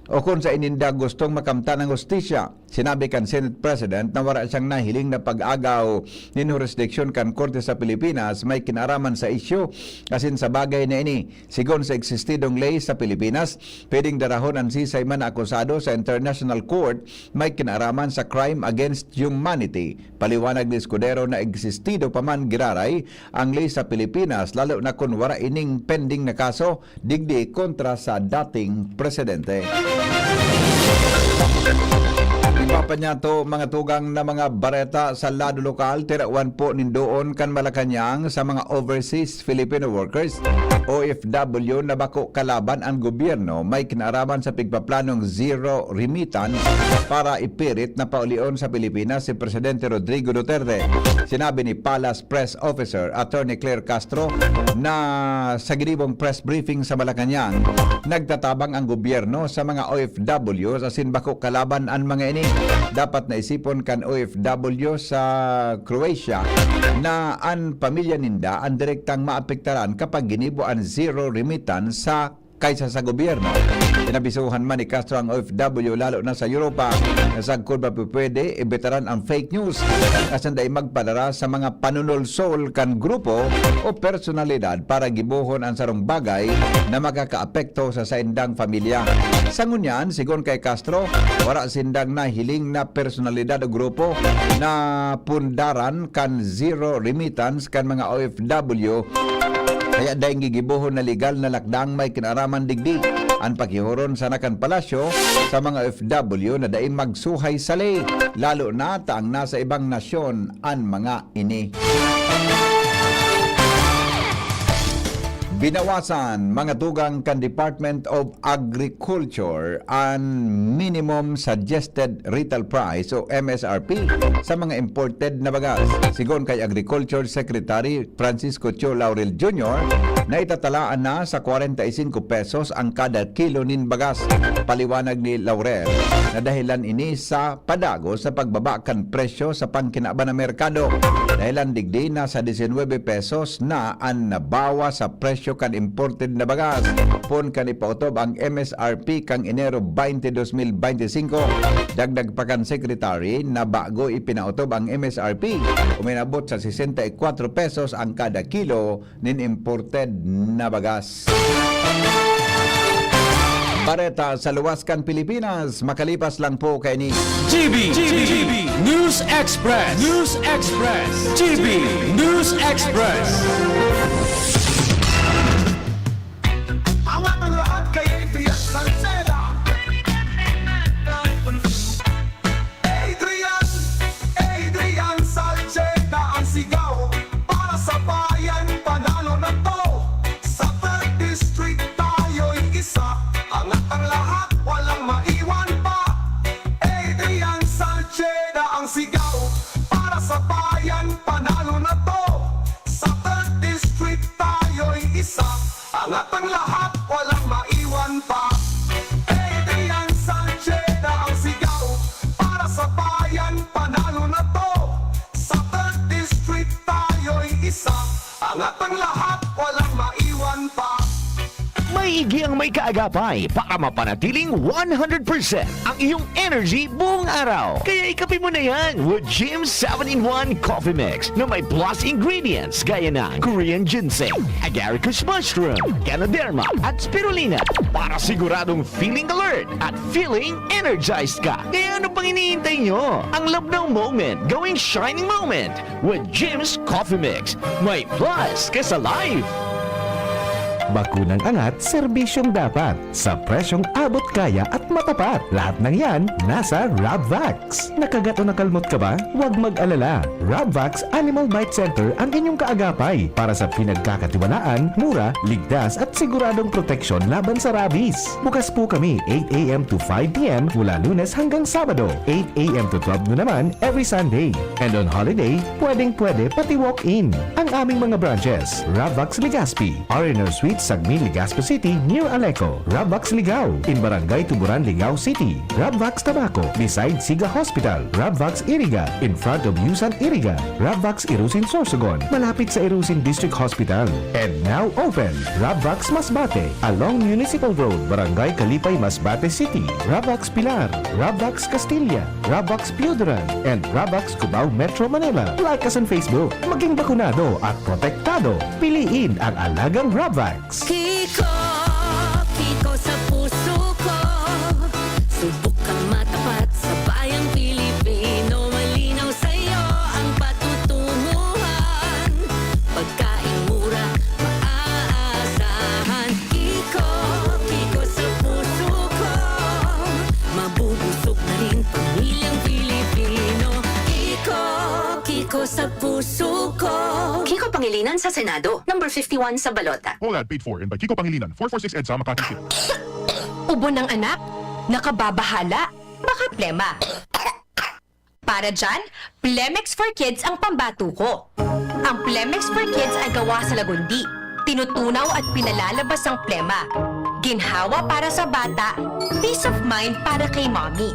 o kun saen ninda gustong makamtan ang hustisya. Sinabi kan Senate President na wara siyang nahiling na pag-agaw nin jurisdiksyon kan korte sa Pilipinas may kinaraman sa isyu asin sa bagay na ini. Sigon sa existidong ley sa Pilipinas, pwedeng darahon an sisay man na akusado sa International Court may kinaraman sa crime against humanity. Paliwanag ni Escudero na existido pa man giraray ang ley sa Pilipinas, lalo na kun wara ining pending na kaso digdi kontra sa dating presidente. Iba pa niyato, mga tugang, na mga bareta sa lado lokal, tirawan po nindoon kan Malacañang sa mga overseas Filipino workers, O F W, na bako kalaban an gobyerno may kinaraman sa pigpaplanong zero remittance para ipirit na paulion sa Pilipinas si Presidente Rodrigo Duterte. Sinabi ni Palace Press Officer Attorney Claire Castro na sa ginibong press briefing sa Malacañang, nagtatabang ang gobyerno sa mga O F W asin bako kalaban an mga ini. Dapat naisipon kan O F W sa Croatia na an pamilya ninda an direktang maapektaran kapag ginibo an zero remittance sa kaysa sa gobyerno. Inabisuhan man ni Castro ang O F W, lalo na sa Europa, na sagkod mapipwede, ibetaran ang fake news asin dai magpadara sa mga panunulsol kan grupo o personalidad para gibohon ang sarong bagay na makakaapekto sa saindang pamilya. Sa ngunyan, sigon kay Castro, wara sindang nahiling na personalidad o grupo na pundaran kan zero remittance kan mga O F W Kaya daing gigibohon na legal na lakdang may kinaraman digdi an pakihoron sana kan palasyo sa mga O F W na dai magsuhay sa ley, lalo na ta ang nasa ibang nasyon an mga ini. Binawasan mga tugang kan Department of Agriculture an minimum suggested retail price o M S R P sa mga imported na bagas. Sigon kay Agriculture Secretary Francisco Cho Laurel Junior na itatalaan na sa kwarenta y singko pesos ang kada kilo nin bagas. Paliwanag ni Laurel na dahilan ini sa padagos sa pagbaba kan presyo sa pangkinaban na merkado. Dahilan digdi, nasa disinwebe pesos na an nabawas sa presyo kan imported na bagas. Poon kan ipaotob ang M S R P kan Enero twenty, dos mil bente singko, dagdag pa kan Secretary na bago ipinaotob ang M S R P, uminabot sa sesenta y kwatro pesos ang kada kilo nin imported na bagas. Bareta sa luwas kan Pilipinas, makalipas lang po kaini. G B, G B, News Express, News Express, G B News Express. Angat ang lahat kay Adrian Salceda. Adrian, Adrian Salceda ang sigaw para sa bayan, panalo na to. Sa third District tayo'y isa, angat ang lahat, walang maiwan pa. Adrian Salceda ang sigaw para sa bayan, panalo na to. Sa third District tayo'y isa, angat ang lahat, walang maiwan pa. Adrian Salceda ang sigaw para sa bayan, panalo na to. Sa third District tayo'y isa, angat ang lahat, walang maiwan pa. Maigi ang may kaagapay para mapanatiling one hundred percent ang iyong energy buong araw. Kaya ikape mo na yan with Jim seven-in-one Coffee Mix na may plus ingredients gaya ng Korean ginseng, agaricus mushroom, ganoderma, at spirulina para siguradong feeling alert at feeling energized ka. Kaya ano pang hinihintay nyo? Ang Labnaw Moment, gawing shining moment with Jim's Coffee Mix. May plus ka sa life! Bakunang angat, serbisyong dapat, sa presyong abot kaya at matapat. Lahat ng yan, nasa Rabvax. Nakagat o nakalmot ka ba? Huwag mag-alala. Rabvax Animal Bite Center ang inyong kaagapay para sa pinagkakatiwalaan, mura, ligtas at siguradong proteksyon laban sa rabies. Bukas po kami eight a m to five p m mula Lunes hanggang Sabado, eight a m to twelve noon naman every Sunday. And on holiday, pwedeng-pwede pati walk-in. Ang aming mga branches, Rabvax Legazpi, R and R Suite, Sagmin, Legazpi City, near Aleco. Rabvax Ligao, in Barangay Tuburan, Ligao City. Rabvax Tabaco, beside Siga Hospital. Rabvax Iriga, in front of Yusan Iriga. Rabvax Irusin Sorsogon, malapit sa Irusin District Hospital. And now open, Rabvax Masbate, along Municipal Road, Barangay Kalipay, Masbate City. Rabvax Pilar, Rabvax Castilla, Rabvax Pioduran, and Rabvax Cubao, Metro Manila. Like us on Facebook. Maging bakunado at protektado. Piliin ang alagang Rabvax. Kiko, Kiko sa puso ko. Subok kang matapat sa bayang Pilipino. Malinaw sa'yo ang patutunguhan. Pagkaing mura, maaasahan. Kiko, Kiko sa puso ko. Mabubusog na rin pamilyang Pilipino. Kiko, Kiko sa puso ko. Kiko Pangilinan sa Senado, number fifty-one sa balota. All ad paid for and by Kiko Pangilinan, four four six EDSA, Makati City. Ubo ng anak? Nakababahala? Baka plema. Para dyan, Plemex for Kids ang pambato ko. Ang Plemex for Kids ay gawa sa lagundi. Tinutunaw at pinalalabas ang plema. Ginhawa para sa bata, peace of mind para kay mommy.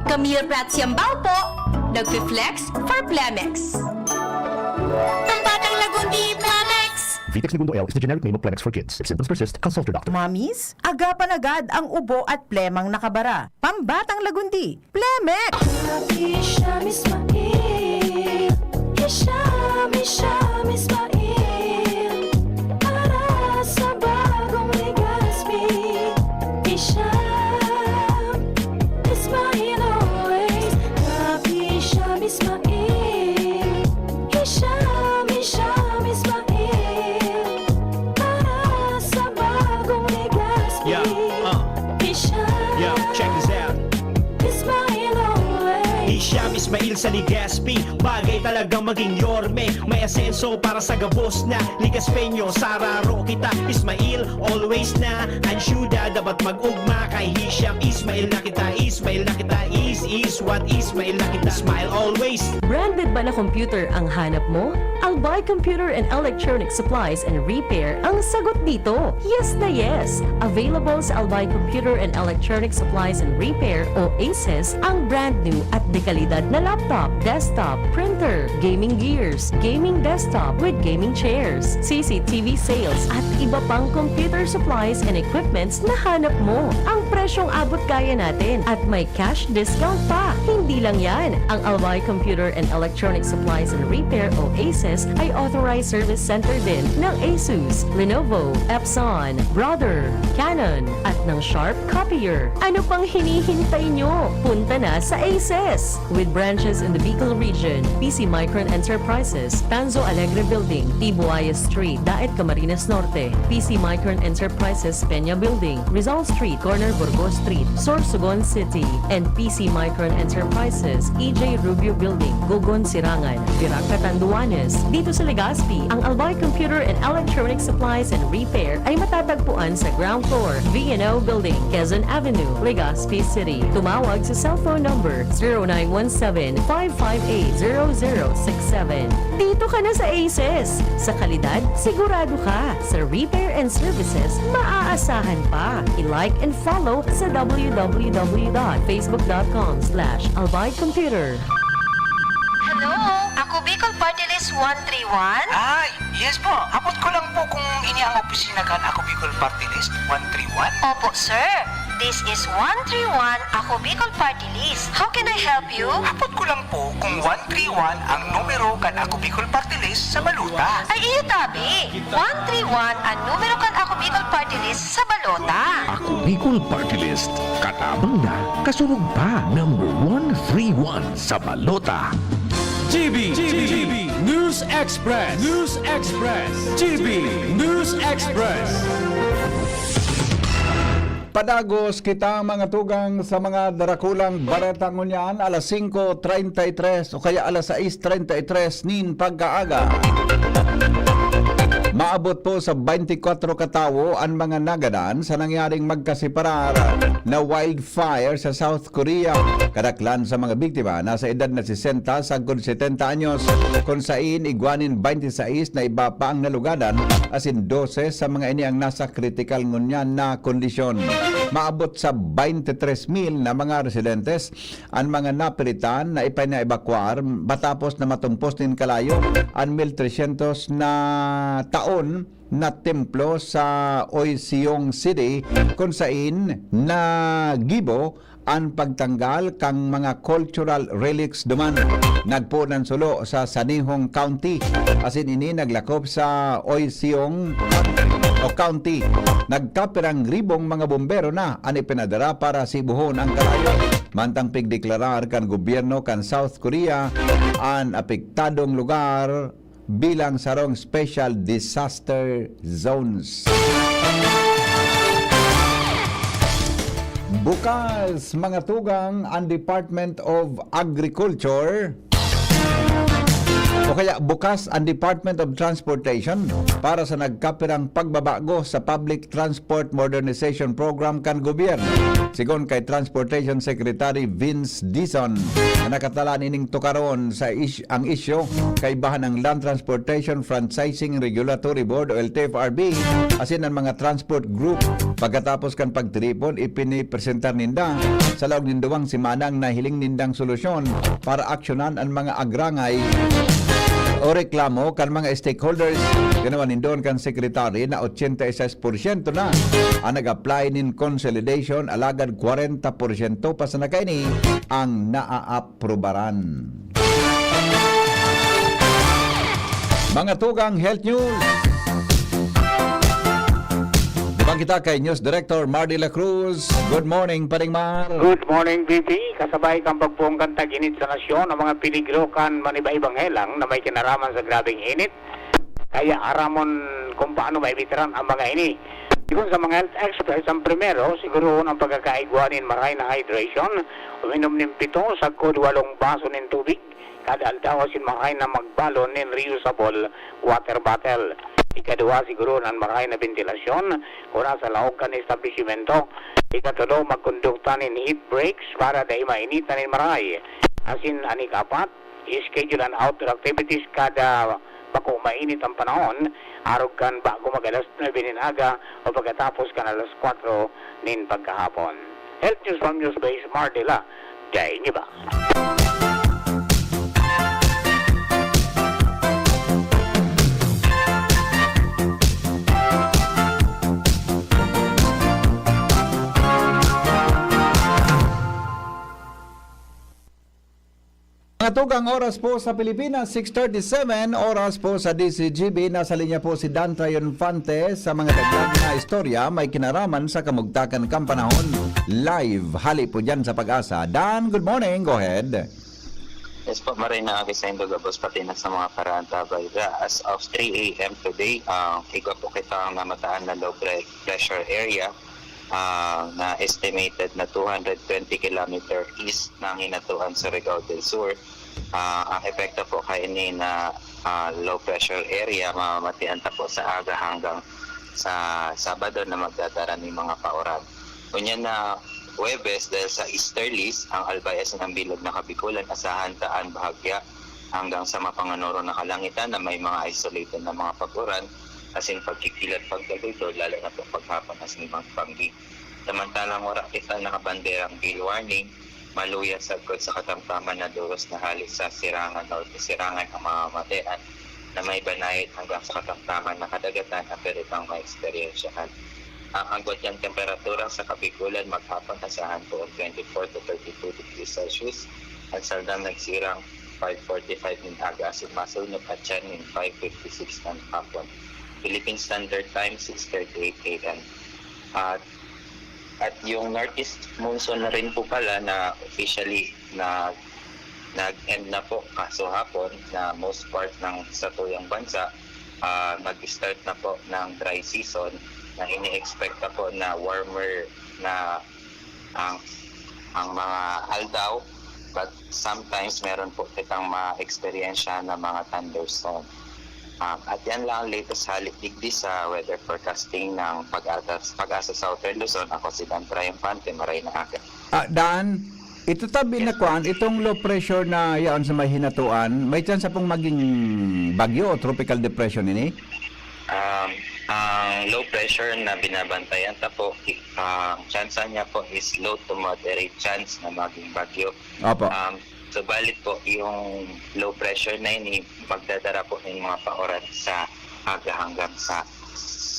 Camille Prats Yambao po, nagfi-flex for Plemex. Ang batang lagundi, Plemex! Vitex Negundo L is the generic name of Plemex for Kids. If symptoms persist, consult your doctor. Mommies, agapan agad ang ubo at plemang nakabara. Pambatang lagundi, Plemex! Isha Mismail, Isha, Isha Mismail. Para sa bagong Legazpi, Isha Mismail always. Isha Mismail, Isha, Isha Mismail. Ismail sa Legazpi, bagay talaga maging yorme. May asenso para sa gabos na Legaspeño. Sararo kita, Ismail, always na. Ang syuda dapat mag-ugma. Kay Hisham, Ismail na kita, Ismail na kita. Is, is what, Ismail na kita. Smile always. Branded ba na computer ang hanap mo? Albay Computer and Electronic Supplies and Repair ang sagot dito. Yes na yes! Available sa Albay Computer and Electronic Supplies and Repair o ACES ang brand new at dekalidad na laptop, desktop, printer, gaming gears, gaming desktop with gaming chairs, C C T V sales at iba pang computer supplies and equipments na hanap mo. Ang presyong abot kaya natin at may cash discount pa. Hindi lang yan, ang Albay Computer and Electronic Supplies and Repair o ACES ay authorized service center din ng Asus, Lenovo, Epson, Brother, Canon, at ng Sharp Copier. Ano pang hinihintay nyo? Punta na sa ACES! With branches in the Bicol region, P C Micron Enterprises, Tanzo Alegre Building, Tibuaya Street, Daet, Camarines Norte, P C Micron Enterprises, Peña Building, Rizal Street, corner Burgos Street, Sorsogon City, and P C Micron Enterprises, E J Rubio Building, Gogon, Sirangan, Virac, Catanduanes. Dito sa Legazpi, ang Albay Computer and Electronic Supplies and Repair ay matatagpuan sa ground floor, V and O Building, Quezon Avenue, Legazpi City. Tumawag sa cellphone number zero nine one seven, five five eight, zero zero six seven. Dito ka na sa ACES. Sa kalidad, sigurado ka. Sa repair and services, maaasahan pa. I-like and follow sa w w w dot facebook dot com slash albay computer. Hello, Ako Bicol Party List one three one? Ay, yes po. Hapot ko lang po kung ini ang opisina kan Ako Bicol Party List one three one? Opo, sir. This is one three one Ako Bicol Party List. How can I help you? Hapot ko lang po kung one three one ang numero kan Ako Bicol Party List sa balota. Ay, iyo tabi. One three one ang numero kan Ako Bicol Party List sa balota. Ako Bicol Party List. Katabang na, kasurog pa. Number one three one sa balota. G B, G B, News Express, News Express, G B, News Express. Padagos kita, mga tugang, sa mga darakulang bareta ngunyan, alas singko treinta y tres o kaya alas sais treinta y tres nin pagkaaga. Maabot po sa twenty-four katawo an mga nagadan sa nangyaring magkaseparar na wildfire sa South Korea. Kadaklan sa mga biktima nasa edad na sesenta sagkod setenta anyos, kun sain igwa nin twenty-sais na iba pa ang nalugadan, asin dose sa mga ini ang nasa kritikal ngunyan na kondisyon. Maabot sa twenty-three mil na mga residentes an mga napiritan na ipinaebakwar matapos na matumpos nin kalayo an mil tresyentos na taon na templo sa Oiseong City, kun sain nagibo an pagtanggal kan mga cultural relics duman. Nagpoon an sulo sa Sanihong County, asin ini naglakop sa Oiseong o County. Nagkapirang ribong mga bombero na an ipinadara para sibuhon ang kalayo. Mantang pigdeklarar kan gobyerno kan South Korea an apektadong lugar bilang sarong special disaster zones. Bukas, mga tugang, ang Department of Agriculture, o kaya bukas ang Department of Transportation para sa nagkapirang pagbabago sa Public Transport Modernization Program kan gobyerno. Sigon kay Transportation Secretary Vince Dizon, na nakatala nining tukaron sa is-, ang isyu kaibahan ang Land Transportation Franchising Regulatory Board o L T F R B asin ang mga transport group. Pagkatapos kan pagtiripon, ipinipresentar ninda sa laog nin duwang semana ang nahiling nindang solusyon para aksyonan an mga agrangay o reklamo kan mga stakeholders. Ginawa nindon kan sekretary na ochenta y seis porsyento na ang nag-apply nin consolidation, alagad kwarenta porsyento pa sana kaini ang naaaprobaran. Mga tugang health news. Diba kita kay News Director Mardy La Cruz? Good morning, Paring Mar. Good morning, B J. Kasabay kan pagpoon kan tag-init sa nasyon, ang mga peligro kan maniba-ibang helang na may kinaraman sa grabeng init. Kaya aramon kung paano maibitaran ang mga ini. Kun sa mga health experts, ang primero, sigurohon ang pagkakaigwa nin maray na hydration, uminom nin pito sagkod walong baso nin tubig kada aldaw asin maray na magbalon nin reusable water bottle. Ikaduwa, sigurohon an maray na bentilasyon kun nasa laog kan establisimento. Ikatulo, magkondukta nin heat breaks para dai mainitan nin maray. Asin an ikapat, i-schedule an outdoor activities kada bako mainit an panahon, arog kan bago mag-alas nuebe nin aga o pagkatapos kan alas kwatro nin pagkahapon. Health News from Newsbase Mardela, dai niba. Mga tugang, oras po sa Pilipinas, six thirty-seven, oras po sa D Z G B. Nasa linya po si Dan Triunfante sa mga dagdag na istorya may kinaraman sa kamugtakan kan panahon. Live, hali po dyan sa Pag-asa. Dan, good morning. Go ahead. Yes po, maray na aga saindo gabos, pati na sa mga paraantabay. As of three a m today, ah, igwa po kita ang namataan na low pre-, pressure area, ah, na estimated na two hundred twenty kilometer east ng Hinatuan, Surigao del Sur. Ah, ang epekto po kaini na, ah, low pressure area, mamamatian ta po sa aga hanggang sa Sabado na magdadara nin mga pauran. Ngunyan na Huwebes, dahil sa easterlies, ang Albay asin ang bilog na Kabikolan, asahan ta an bahagya hanggang sa mapanganoro na kalangitan na may mga isolated na mga pag-uran, asin pagkikilat pagdaguldo, lalo na po paghapon asin magbanggi. Samantalang wara kita nakabanderang gale warning, maluya sagkod sa katamtaman na doros na hale sa sirangan o sirangan ang mamamatean na may banayad hanggang sa katamtaman na kadagatan na pwede pang maeksperiensyahan. Ang agwat niyang temperatura sa Kabikolan maghapon asahan poon twenty-four to thirty-two degrees Celsius, ang saldang nagsirang five forty-five nin aga asin masulnop at siyan nin five fifty-six kan hapon. Philippine Standard Time, six thirty-eight a m. At, at yung northeast monsoon na rin po pala na officially na nag-end na po kaso hapon na most part ng satuyang bansa, ah, mag-start na po ng dry season na ini-expect na po na warmer na ang, ang mga aldaw, but sometimes meron po kitang ma-eksperyensya na mga thunderstorm. Ah, at yan lang ang latest halik digdi sa weather forecasting ng Pag-asa, Pag-asa Southern Luzon. Ako si Dan Triumfante, maray na aga. Ah, Dan, ito tabi na kwan, itong low pressure na yaon sa may Hinatuan, may tsansa pong maging bagyo o tropical depression ini? Um, ang low pressure na binabantayan ta po, i-, ang tsansa niya po is low to moderate chance na maging bagyo. Opo. Um, subalit po, yung low pressure na ini, magdadara po ng mga pauran sa aga hanggang sa,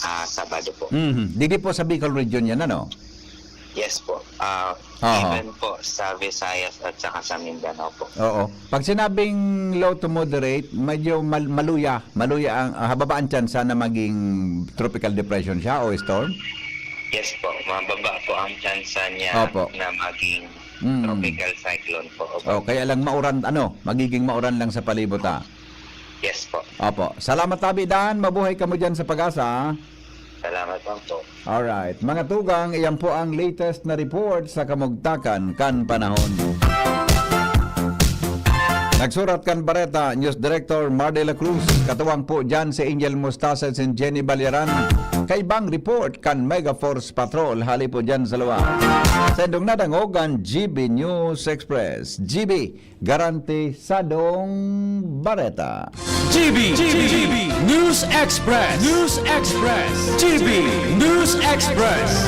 ah, Sabado po. Mhm. Digdi po sa Bicol region yan, ano? Yes po. Ah, Aha. Even po sa Visayas at saka sa Mindanao po. Oo. Pag sinabing low to moderate, medyo mal-, maluya. Maluya ang, ah, hababa ang tsansa na maging tropical depression siya o storm? Yes po. Mababa po ang tsansa niya Opo. na maging Mm. tropical cyclone po. Opo. Oh, kaya lang mauran, ano, magiging mauran lang sa palibot, ah. Yes po. Opo. Salamat tabi, Dan. Mabuhay kamo dyan sa Pag-asa, ah. Salamat lang po. Alright. Mga tugang, iyan po ang latest na report sa kamugtakan kan panahon. Nagsurat kan bareta, News Director Mar de la Cruz. Katuwang po dyan si Angel Mostasa and Jenny Balyaran. Kaibang report kan Mega Force Patrol. Hali po dyan sa luwa. Sa indong nadangog ang G B News Express. G B, garantisadong bareta. G B, G B, News Express, News Express, G B News Express.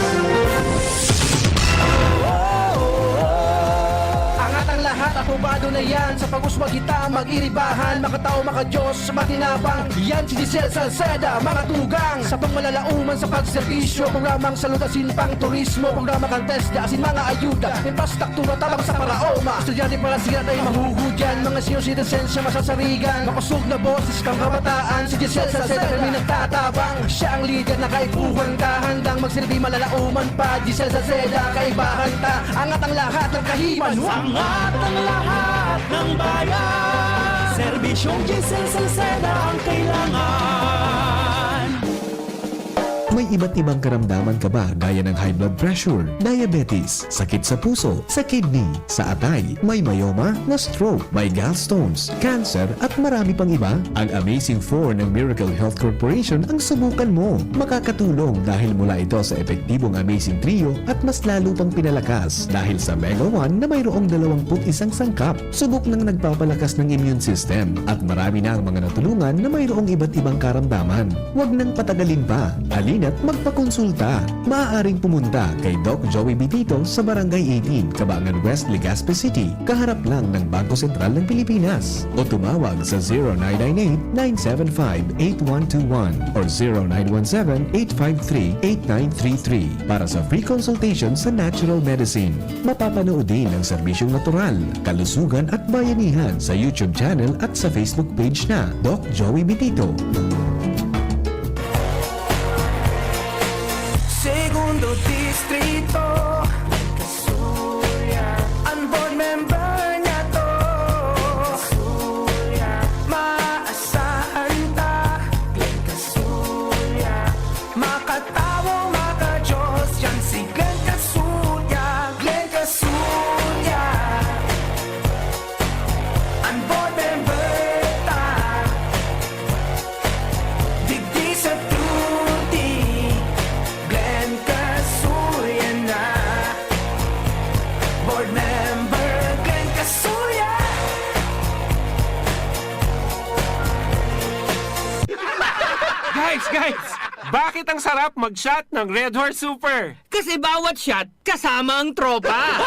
Angat ang lahat, aprobado na yan. Sa pag-uswag kita, mag-iribahan, makatao, makadiyos, matinabang. Yan si Giselle Salceda, mga tugang. Sa pangmalalauman sa pagserbisyo, programang salud asin pang turismo, programa kan TESDA asin mga ayuda, infrastruktura tabang sa paraoma. Estudyante para siya tayo mahuhudyan, mga senior citizens siya masasarigan. Makosog na boses kang kabataan, si Giselle Salceda kami nagtatabang. Siya ang lider na kaipuhan ka, handang magsilbi malalauman pa. Giselle Salceda, kaibahan ta, angat ang lahat ng kahiman. Angat ang lahat ng bayan. Serbisyong Giselle Salceda ang kailangan. May iba't ibang karamdaman ka ba gaya ng high blood pressure, diabetes, sakit sa puso, sa kidney, sa atay, may myoma, na stroke, may gallstones, cancer, at marami pang iba? Ang Amazing four ng Miracle Health Corporation ang subukan mo. Makakatulong dahil mula ito sa epektibong Amazing Trio at mas lalo pang pinalakas dahil sa Mega one na mayroong dalawang put isang sangkap. Subok nang nagpapalakas ng immune system at marami na ang mga natulungan na mayroong iba't ibang karamdaman. Huwag nang patagalin pa. Halina't magpakonsulta. Maaaring pumunta kay Doc Joey Bitito sa Barangay eighteen, Kabangan West, Legazpi City, kaharap lang ng Bangko Sentral ng Pilipinas. O tumawag sa zero nine nine eight, nine seven five, eight one two one or zero nine one seven, eight five three, eight nine three three para sa free consultation sa natural medicine. Mapapanood din ang serbisyong natural, kalusugan at bayanihan sa YouTube channel at sa Facebook page na Doc Joey Bitito. Segundo Distrito, Kasuya. An board member niya to, Kasuya. Maasahan ta, Glenn Kasuya. Makatawo, maka-Diyos, yan si Glenn Kasuya, Glenn Kasuya. An board member ta, digdi sa tuti, Glenn Kasuya na. Board member, Glenn Kasuya. Guys, guys! Bakit ang sarap mag-shot ng Red Horse Super? Kasi bawat shot, kasama ang tropa.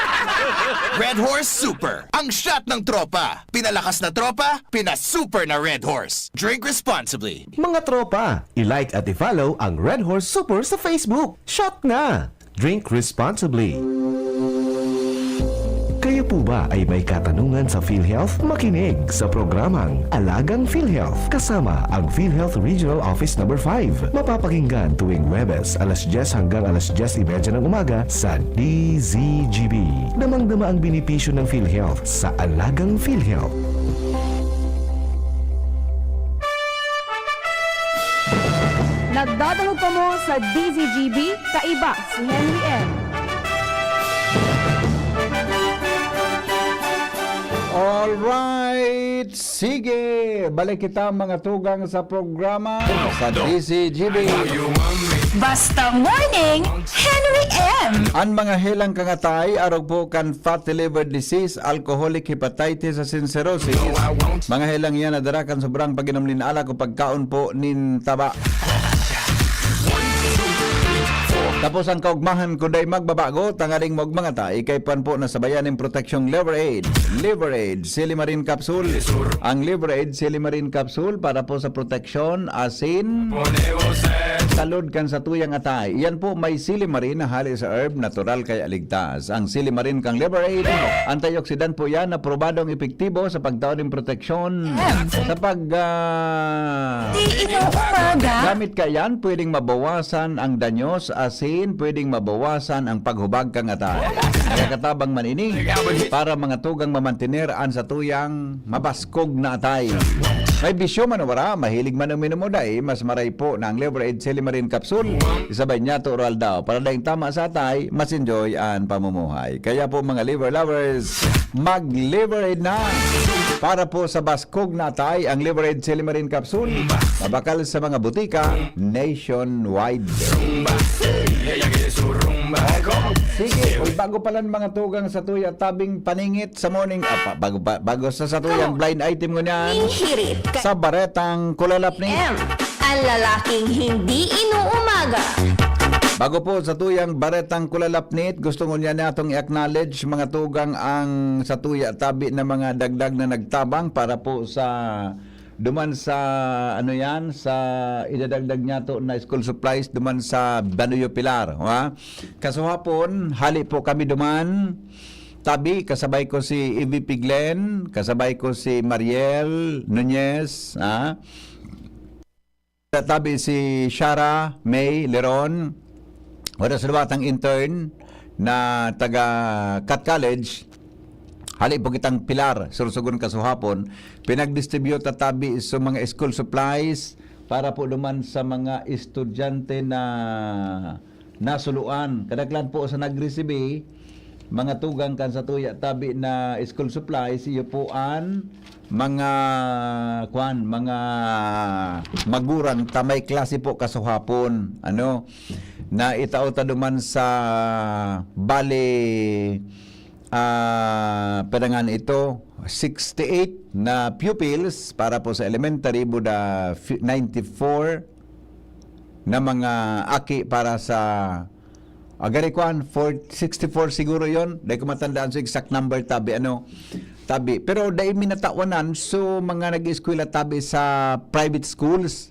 Red Horse Super, ang shot ng tropa. Pinalakas na tropa, pina-super na Red Horse. Drink responsibly. Mga tropa, i-like at i-follow ang Red Horse Super sa Facebook. Shot na! Drink responsibly. Kayo po ba ay may katanungan sa PhilHealth? Makinig sa programang Alagang PhilHealth kasama ang PhilHealth Regional Office Number five. Mapapakinggan tuwing Huwebes, alas dyes hanggang alas dyes y media ng umaga sa D Z G B. Damang-dama ang benepisyo ng PhilHealth sa Alagang PhilHealth. Nagdadangog kamo sa D Z G B, kaiba si Henry M. Alright, sige. Balik kita, mga tugang, sa programa sa D Z G B. Basta Morning, Henry M. An mga helang kan atay, arog po kan fatty liver disease, alcoholic hepatitis asin cirrhosis. Mga helang iyan nadara kan sobrang pag-inom nin alak o pagkaon po nin taba. Tapos ang kaugmahan, kundi magbabago, tanganing maugma ngata, ikaipuhan po na sabayan nin proteksyong Liver Aid. Liver Aid, Silimarin Capsule. Ang Liver Aid, Silimarin Capsule, para po sa proteksyon, asin, salud kan satuyang atay. Iyan po may silimarin na hali sa herb, natural kaya ligtas. Ang silimarin kan Liver Aid, antioxidant po yan na probadong epektibo sa pagtao nin proteksyon. Sa pag, ah, Di inuumaga. Gamit ka yan, pwedeng mabawasan ang danyos, asin pwedeng mabawasan ang paghubag kan atay. Nakakatabang man ini para mga tugang mamantener an satuyang mabaskog na atay. May bisyo man o wara, mahilig man uminom o dai, mas maray po na ang Liver Aid Silimarin Capsule. Isabay niya to oral daw. Para daing tama sa atay, mas enjoy an pamumuhay. Kaya po, mga liver lovers, mag-Liver Aid na! Para po sa baskog na atay, ang Liver Aid Silimarin Capsule, mabakal sa mga butika nationwide. Sige, uy, bago pa lang, mga tugang, satuya tabing paningit sa morning, ah, pa-, bago, ba-, bago sa satuyang blind item ngunyan, sa baretang kulalapnit. M, ang lalaking hindi inuumaga. Bago po sa tuyang baretang kulalapnit, gusto ngunyan natong i-acknowledge, mga tugang, ang satuya tabi na mga dagdag na nagtabang para po sa duman sa, ano yan, sa idadagdag niyato na school supplies duman sa Banuyo Pilar, ha? Kasuhapon, hali po kami duman. Tabi, kasabay ko si E V P Glenn, kasabay ko si Mariel Nunez, ha? Tabi si Shara May Leron, wala sa luwatang intern na taga Cat College. Hali po kitang Pilar, Sorsogon, kasuhapon. Pinag-distribute ta tabi sa mga school supplies, para po duman sa mga estudyante na nasuluan. Kadaklan po sa nagresibi, mga tugang kan satuya tabi na school supplies, iyo po an mga, kwan, mga magurang ta may klase po kasuhapon. Ano? Na itao ta duman sa bali, ah, padangan ito, sixty-eight na pupils para po sa elementary, buda fi-, ninety-four na mga aki para sa, agari kwan, four, sixty-four siguro yon. Dai ko matandaan sa exact number, tabi, ano, tabi. Pero dai minatawanan, so mga nag-eskwela tabi sa private schools.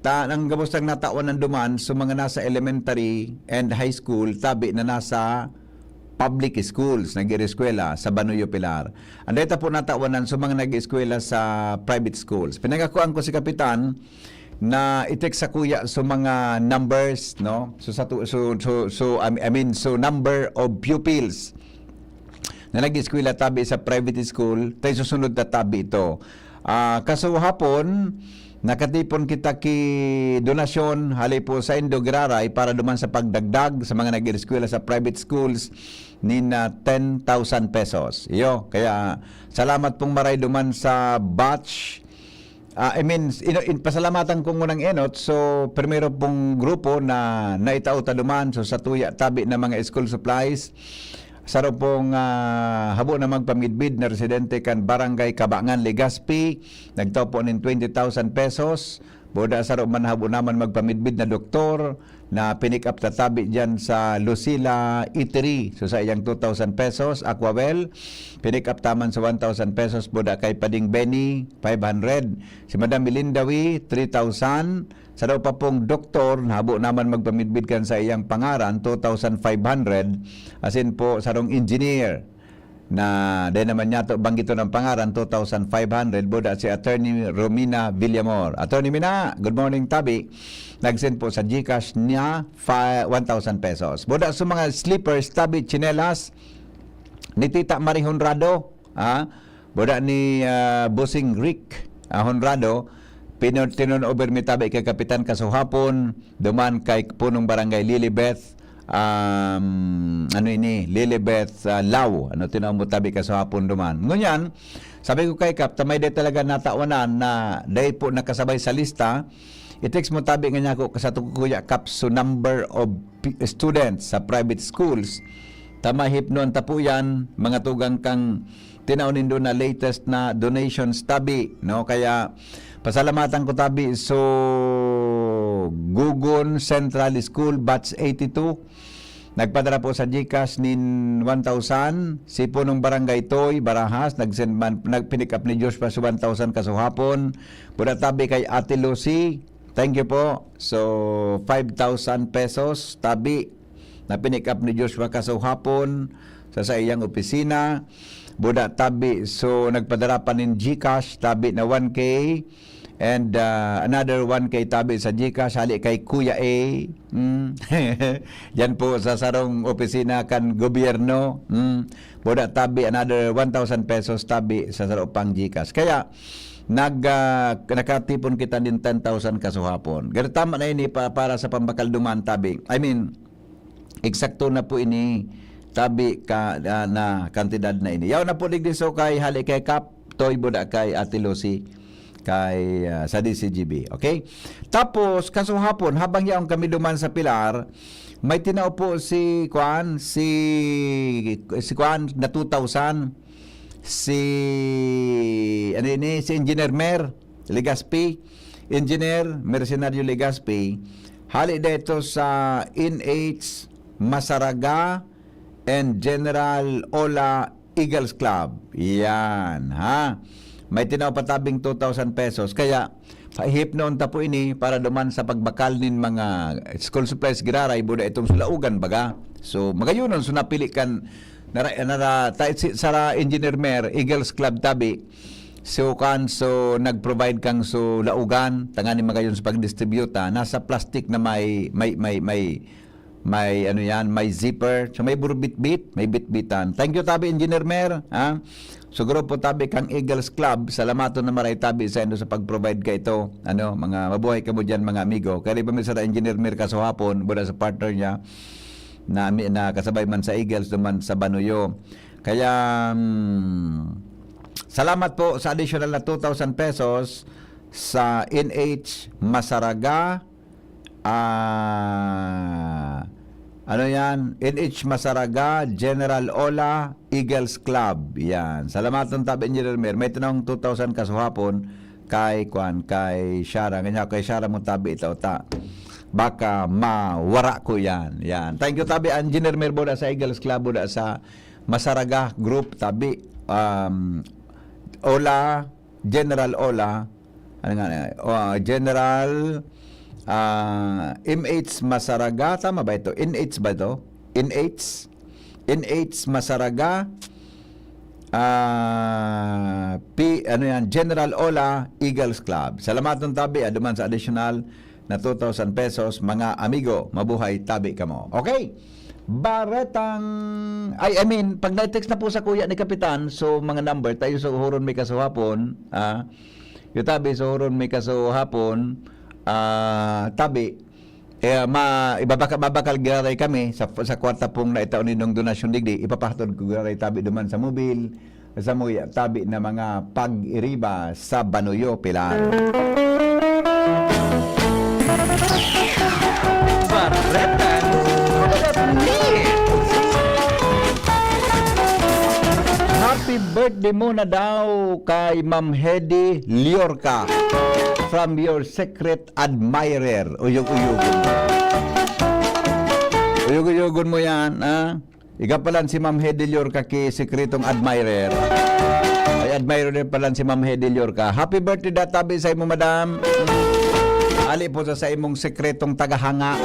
Ta, ang gabos lang natawanan duman, so mga nasa elementary and high school, tabi na nasa public schools, nag-eskwela sa Banuyo Pilar. Anday ta po natawanan sa mga nag-eskwela sa private schools. Pinangakuan ko si Kapitan na i-text sa kuya so mga numbers, no? So, sa tu-, so, so, so, I I mean, so number of pupils na nag-eskwela tabi sa private school, tay susunod na tabi ito. Ah, kasuhapon, nakatipon kita ki donasyon hali po sa Indo Giraray para duman sa pagdagdag sa mga nag-eskwela sa private schools nin, ah, ten thousand pesos. Iyo, kaya salamat pong maray duman sa batch. Ah, I mean, ino-, in-, pasalamatan ko ngunang enot. So, primero pong grupo na naitao ta duman. So, sa tuya tabi na mga school supplies, saro pong, ah, habo na magpamidbid na residente kan Barangay Kabangan, Legazpi, nagtao po nin twenty thousand pesos. Boda saro man habo naman magpamidbid na doktor na pinick up tatabi diyan sa Lucila Eatery. So, sa iyang two thousand pesos, Aquawell, pinick up taman sa one thousand pesos, boda kay Pading Benny, five hundred. Si Madam Melinda Wee, three thousand. Saro pa pong doktor na habo naman magpamidbid kan sa iyang pangaran, two thousand five hundred. Asin po, sarong engineer na dahil naman niya to, banggiton ang pangaran, two thousand five hundred, boda si Attorney Romina Villamor. Attorney Mina, good morning, tabi. Nag-send po sa GCash niya, fi-, one thousand pesos. Boda sa mga slippers, tabi, tsinelas, ni Tita Marie Honrado, ah, boda ni, ah, Bossing Rick, ah, Honrado, pino-, tinon over mi tabi kay Kapitan kasuhapon, duman kay Punong Barangay Lilibeth, um, ano ini, Lilibeth, ah, Lau. Ano, tinuon mo tabi kasuhapon duman. Ngunyan, sabi ko kay Kap, tamay day talaga natawanan na day po nakasabay sa lista. I-text mo tabi nga niya ako sa Kuya Kap, so number of pi-, students sa private schools. Tamay hipnon ta po yan, mga tugang kang tinao nindo na latest na donations tabi, no? Kaya pasalamatan ko tabi so Gugon Central School Batch eighty-two. Nagpadara po sa GCash nin one thousand. Si Punong Barangay Toy Barajas, nag-send man, nag-, pinick up ni Joshua sa one thousand kasuhapon. Boda tabi kay Ate Lucy. Thank you po. So, five thousand pesos tabi na pinick up ni Joshua kasuhapon sa saiyang opisina. Boda tabi, so nagpadara pa nin GCash, tabi na one K. And, ah, another one K tabi sa GCash, hali kay Kuya A. Mm. Yan po sa sarong opisina kan gobyerno. Mm. Boda tabi, another one thousand pesos tabi sa saro pang GCash. Kaya, nag, ah, nakatipon kita din ten thousand kasuhapon. Pero tama na ini pa, para sa pambakal duman tabi. I mean, eksakto na po ini, tabi ka, ah, na kantidad na ini. Yaw na po digdi so kay hali kay Kap, Toy, boda kay Ate Lucy, kay, ah, sa D C G B. Okay? Tapos, kasuhapon, habang yaon kami duman sa Pilar, may tinao po si, kuan, si, si kuan na two thousand, si, ano ini, si Engineer Mer Legaspi, Engineer Mercenario Legaspi, hali dito sa N H Masaraga and General Ola Eagles Club. Yan, ha? May tinao pa tabing two thousand pesos. Kaya, hipnon ta po ini para duman sa pagbakal nin mga school supplies giraray, boda itong sulaugan, baga. So, magayunon, so napili kan, nara, nara, ta, si, sara Engineer Mer, Eagles Club tabi. So, kan, so, nag-provide kang so laugan, tanganing magayon sa pagdistributa, nasa plastic na may, may, may, may, may ano yan, may zipper. So, may burubitbit, may bitbitan. Thank you, tabi, Engineer Mer, ha? So, grupo tabi kan Eagles Club, salamaton na maray tabi saindo sa pag-provide kaito. Ano, mga mabuhay kamo diyan, mga amigo. Kaya di ba, Mister Engineer Mir, kasuhapon, buda sa partner niya, na, na kasabay man sa Eagles, duman sa Banuyo. Kaya, mm, salamat po sa additional na two thousand pesos sa N H Masaraga, ah, ano yan? N H Masaraga, General Ola, Eagles Club. Yan. Salamaton tabi, Engineer Mir. May tanong two thousand kasuhapon kay, kwan, kay Shara. Ganyan, kay Shara mo tabi ito, ta. Baka mawara ko yan. Yan. Thank you, tabi, Engineer Mir, buda sa Eagles Club, buda sa Masaraga Group, tabi. Um, Ola, General Ola, ano nga na, oh, General, ah, M H Masaraga, tama ba ito? N H ba ito? N H? N H Masaraga, ah, P, ano yan, General Ola, Eagles Club. Salamaton tabi, aduman sa additional na two thousand pesos, mga amigo, mabuhay tabi kamo. Okay? Baretang, ay, I mean, pag na-text na po sa kuya ni Kapitan, so mga number, tayo sa uhuron may kasuhapon, ah, yung tabi, sa uhuron may kasuhapon, ah, tabi, eh, ma, ibabaka, babakal giraray kami sa, sa kwarta pong naitao ninyong donasyon digdi, ipapahatod ko giraray tabi duman sa mobil, sa mga tabi na mga pag-iriba sa Banuyo, Pilar. Bareta. Happy birthday muna daw kay Ma'am Hedy Liorca, from your secret admirer. Uyog-uyogon mo. Uyog-uyogon mo yan, ha? Ika palan si Ma'am Hedy Liorca ki sikretong admirer. Ay, admirer din palan si Ma'am Hedy Liorca. Happy birthday, databi sa imo, madam. Mm. Ali po sa, sa imong sikretong tagahanga.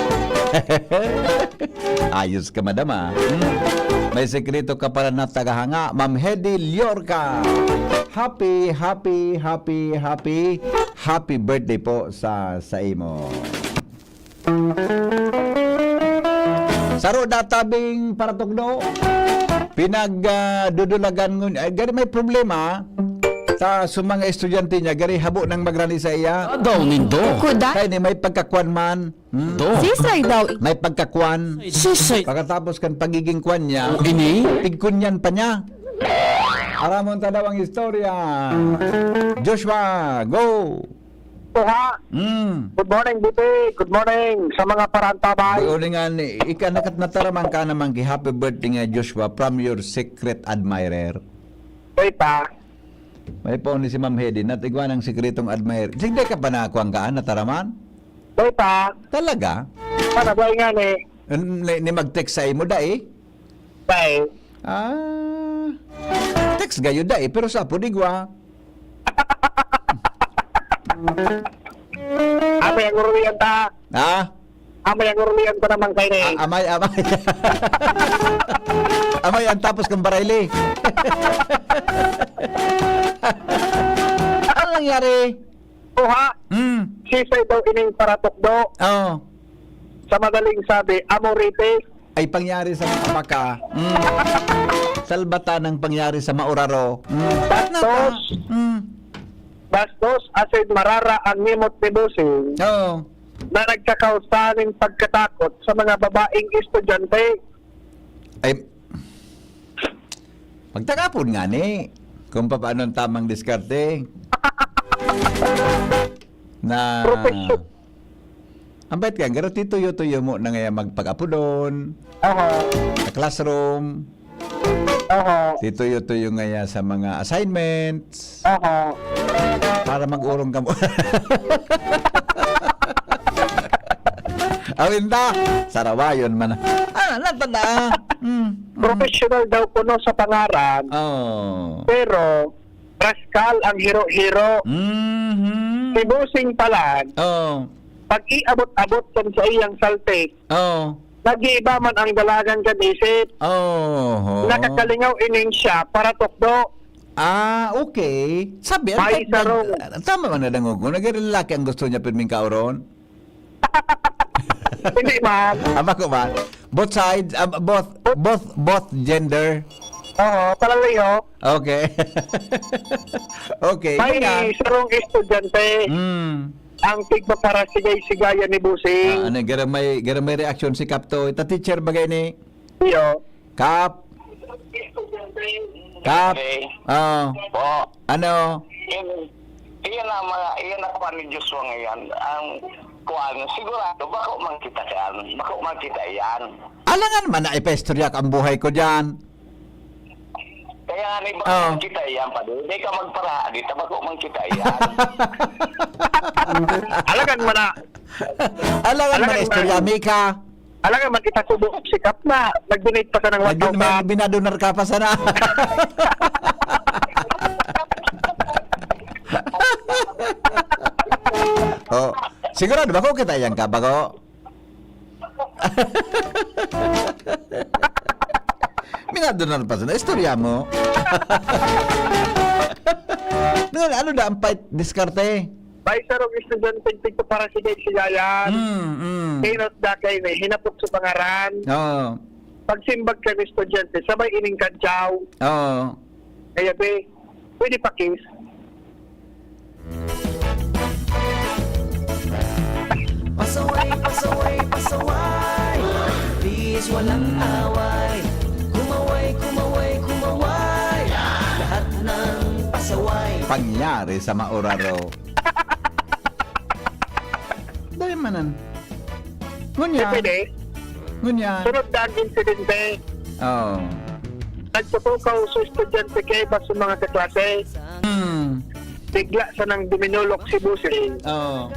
Ayos ka, madam, ah. Mm. May sikreto ka pala na tagahanga, Ma'am Hedy Liorca. Happy, happy, happy, happy, happy birthday po sa, sa imo. Saro databing paratukdo. Pinag, ah, dudulagan ngun-, ay, gari may problema. Ta, sa mga estudyante niya, gari habo nang magrani sa iya. Agaw nindo. Kuda? Kaya ni may pagkakwan man. Hmm? Do. Sisay daw. May pagkakwan. Sisay. Pagkatapos kan pagiging kwan niya, o, ini? Pigkunyan pa niya. Aramon ta daw ang istorya. Joshua, go! Oha. Mm. Good morning, B P. Good morning sa mga parantabay. Good morning, ani. Ika, nakat-, nataraman ka naman ki happy birthday nga Joshua from your secret admirer. Wait, ah. May phone ni si Ma'am Hedy, natigwan ang sikretong admirer. Sige ka pa na kuwan ka, ah, nataraman? Wait, ah. Talaga? Ano ba nga ni? Ni, ni mag-text sa imo, dai? Dai. Ah. Text gayo, dai, pero sa apo, digwa. Amay ang uruyan ta. Ha? Amay ang uruyan ko naman kayo na eh. A-, amay, amay. Amay ang tapos kong barayli. Ano nangyari? Oha. Hmm. Sisay daw ining paratukdo. Oo. Sa madaling sabi, amorite. Ay pangyari sa mga paka. Mm. Salbata ng pangyari sa mauraro. Mm. Bastos. Mm. Bastos, asin marara ang nimot ni Bossing. Oo. Na nagkakausa nin pagkatakot sa mga babaeng estudyante. Ay, magtakapon nga ni kung paano ang tamang diskarte. Na Profesyon. Ang bait ka, garo tituyo-tuyo mo na ngaya magpag-apodon, Aha. Sa classroom, Aha. Tituyo-tuyo ngaya sa mga assignments, Aha. Para mag-urong ka mo. Awin ta, sarawayon man. Ah, natanda. Mm, mm. Professional daw kuno sa pangaran. Oh. Pero Raskal ang hiro-hiro. Mhm. Si Bossing palan, Oh. pag-iabot-abot kan sa iyang saltik, Oh. nag-iiba man ang dalagan kan isip. Oh. Nakakalingaw ining siya para tukdo. Ah, okay. Sabi, ang May tama, sarong. Tama man na dangogon. Naglalaki ang gusto niya, pirming kauron. Hindi man. Ama ko ba? Both sides, ah, both, both, both gender. Oo, palalayo. Okay. Okay, May ngunyan. Sarong estudyante, Mm. ang tigpaparasigay-sigayan ni Bossing. Ah, ano, gara may, gara may reaksyon si Kap to. Ita teacher bagay ni Iyo. Kap. Kap. Okay. Oh. Po. Ano? Iyan, iyan ang mga, iyan ang kuwan ni Joshua ngayon. Ang kuwan, sigurado, bako man kita yan. Bako man kita yan. Alangan man na ipaistorya ko ang buhay ko dyan. Kaya nga, may bako Oh. man kita yan, padi. Hindi ka magpara, di tabako man kita yan. Alagan mo na. Alangan man Alangan na istorya, man. Mika. Alangan man kita subo, sikap na. Nag-donate pa sana ng Nag-, one thousand. May binadonar ka pa sana. Oh, sigurado ba kung kita yan ka, bago? Minadonar pa sana. Istorya mo. Ano, ano na ang fight diskarte? May sarong estudyante, tigpaparasigay-sigayan. Mm, mm. Kinos dakay ni, hinapot sa pangaran. Oo. Pagsimbag kan estudyante, sabay ining kadyaw. Oo. Kaya, be, pwede pa kiss? Pasaway, pasaway, pasaway. Please, walang away. Kumaway, kumaway, kumaway. Lahat ng pasaway. Pangyari sa mauraro. Dai manan. Ngunyan. Depende. Ngunyan. Sunod na ang insidente. Oh. Nagtutukaw sa estudyante kaiba sa mga kaklase. Hmm. Bigla sanang duminulok si Bossing. Oh.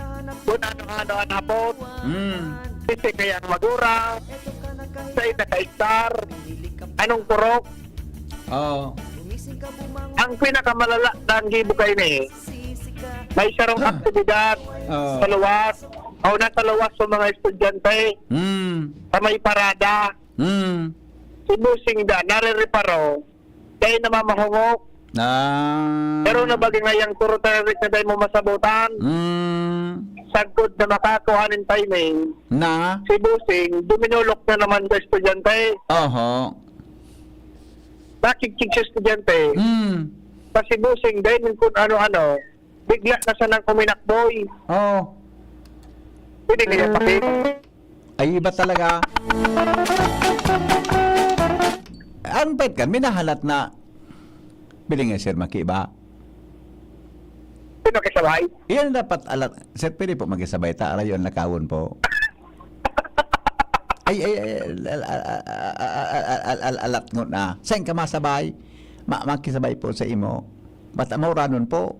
Kung ano-ano ang hapot. Hmm. Sisi kaya ang magura. Sa ina ka-star. Anong purok? Oh. Ang pinakamalala na ang gibo kaini, may sarong Ah. aktibidad Oo. sa luwas, o nasa luwas sa mga estudyante, Mm. sa may parada. Mm. Si Bossing da, narereparo, dai namamahungok. Ah. Pero na baga ngayang turo tarik na dai mo masabutan. Mm. Sagkod na makakuha nin timing, Na? si Bossing, duminulok na naman sa estudyante. Oho. Nakikig sa estudyante. Mm. Sa si Bossing, dahil yung kung ano-ano, bigla na sanang uminakboy. Oo. Pwede kaya paki- Ay, iba talaga. Ang pet kan, minahalat na. Biling nga, sir, maki ba? Sino kasabay? Iyan dapat alat. Sir, pwede po magkasabay ta. Arayo ang lakawon po. Ay, ay, ay, al-, al-, alat ngon na. Saan ka masabay? Ma-, makisabay po sa imo. Basta mauranon po.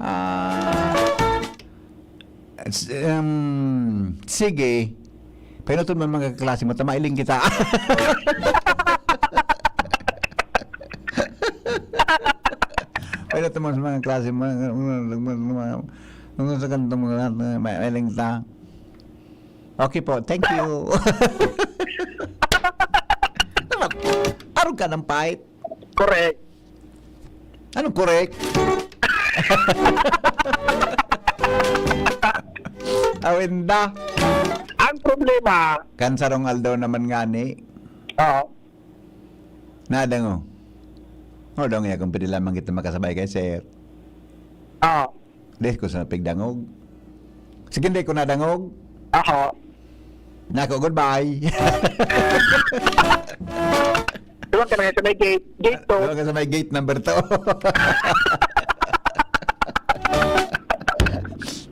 Ah, s-, um, sige. Painoton man mga kaklase mo, ta mailing kita. Painoton man sa mga klase mo, mga, mga, mga, mga, mga sa ganitong mga lahat na may, may lingta. Okay po, thank you. Arog ka ng pait. Correct. Anong correct? Awinda. Ang problema, Kan sarong aldaw naman ngani. Oo. Nadang, oh. Oh, dong, ya, kung pwede lamang kita makasabay kay sir. Oo. Dahil ko sa pigdangog. Sige, hindi ko nadangog. Ako. Nako, goodbye. Duman ka na nga sa may gate. Gate two. Duman ka sa may gate number two.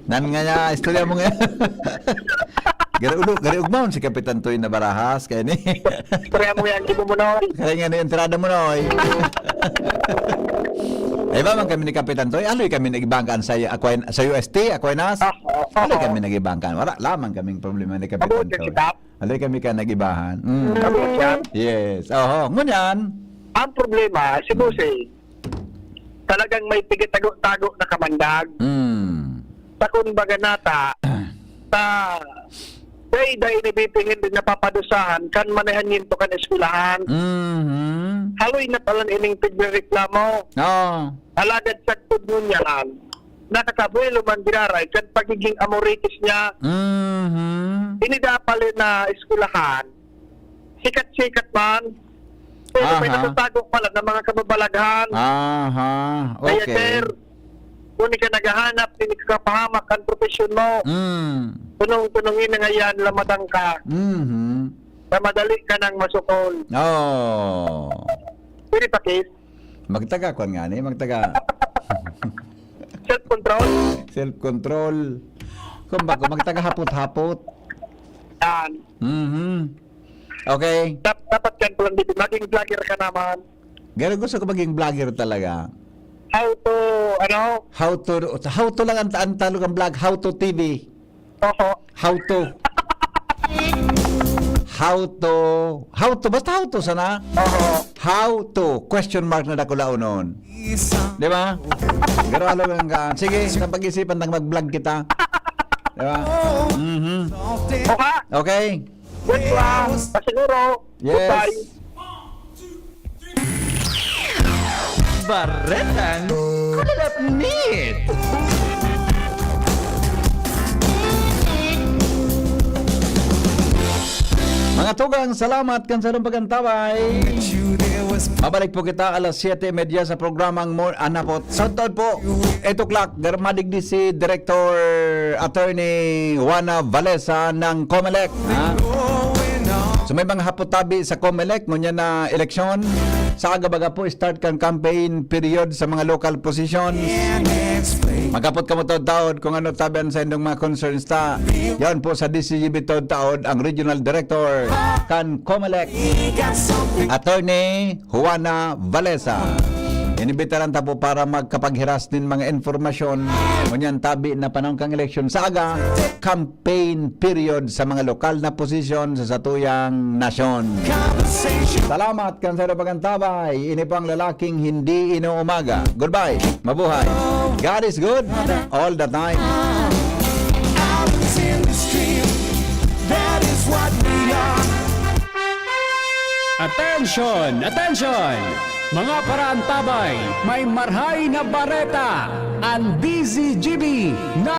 Nan nga niya, istorya mo nga. Gari ulo, gari ugmaon si Kapitan Toy na Barajas, kaya ni. Istorya mo yan, di mo mo, Noy. Kaya nga na yung entrada mo, Noy. Ay ba, man kami ni Kapitan Toy, aloy kami nag-ibangkan sa, Aquin-, sa U S T, Aquinas. Ah, oo, Aloy oo. kami nag-ibangkan. Wala lamang kaming problema ni Kapitan Mabuti Toy. si Kap. Aloy kami ka nag-ibahan. Mm. Mabuti siya. Yes. Oho, ngunyan. Ang problema, si Bossing, talagang may pigitago-tago na kamandag. Mm. Sa kumbaga nata, sa day-day ni Biping hindi napapadusahan kan manehan yun to kan eskwelahan. Mhm. Haloy na pala ining tigrereklamo. Oo. Alagad sa tudngon niya lang, nakakabuelo man giraray kan pagiging amoritis niya. Mhm. Ini da pala na eskwelahan, sikat-sikat man, Pero may Aha. natatago pala ng mga kababalaghan. Aha, Kaya, okay. sir, kung ikaw naghahanap, hindi ka kapahamak ang profesyon mo. Mm. Tunong-tunongin na ngayon, lamadang ka. Mhm. Na madali ka nang masukol. Oh. Pwede pa, Kate? Magtaga, kwan nga ni, magtaga. Self-control? Self-control. Kung bako, magtaga hapot-hapot. Yan. Mhm. Okay. Dap-, dapat yan palang dito. Maging vlogger ka naman. Garo gusto ko maging vlogger talaga. How to, ano? How to, how to lang ang, ang Tagalog ang vlog, how to T V. Oho. How to. How to. How to. Basta how to sana. Oho. How to. Question mark na dakulaonon. Di ba? Garo alo lang ka. Sige, sa pag-isipan nang mag-vlog kita. Di ba? Mhm. Oha. Okay. Good one. Pasiguro. Yes. Goodbye. Baretang Kulalapnit. Mga tugang, salamat kan sarong pag-antabay. Mabalik po kita alas siyete y media sa programang Mor-, ah, napot. Sa taon po, eight o'clock, gar-, madigdi si Director Attorney Juana Valesa ng Comelec. Ha? So, may mga hapot tabi sa Comelec, ngunyan na eleksyon. Sa aga baga po, start kan campaign period sa mga local positions. Maghapot kamo taod-taod kung ano tabi an saindong mga concerns ta. Yan po sa D C G B taod-taod ang Regional Director kan Comelec, Attorney Juana Valesa. Inimbitaran ta po para magkapaghiras nin mga impormasyon. Ngunyan tabi na panahon kang eleksyon sa aga, campaign period sa mga lokal na posisyon sa satuyang nasyon. Salamat kan sa pag-antabay. Ini po ang lalaking hindi inuumaga. Goodbye. Mabuhay. God is good all the time. Attention! Attention! Mga paraantabay, may marhay na bareta! An D Z G B na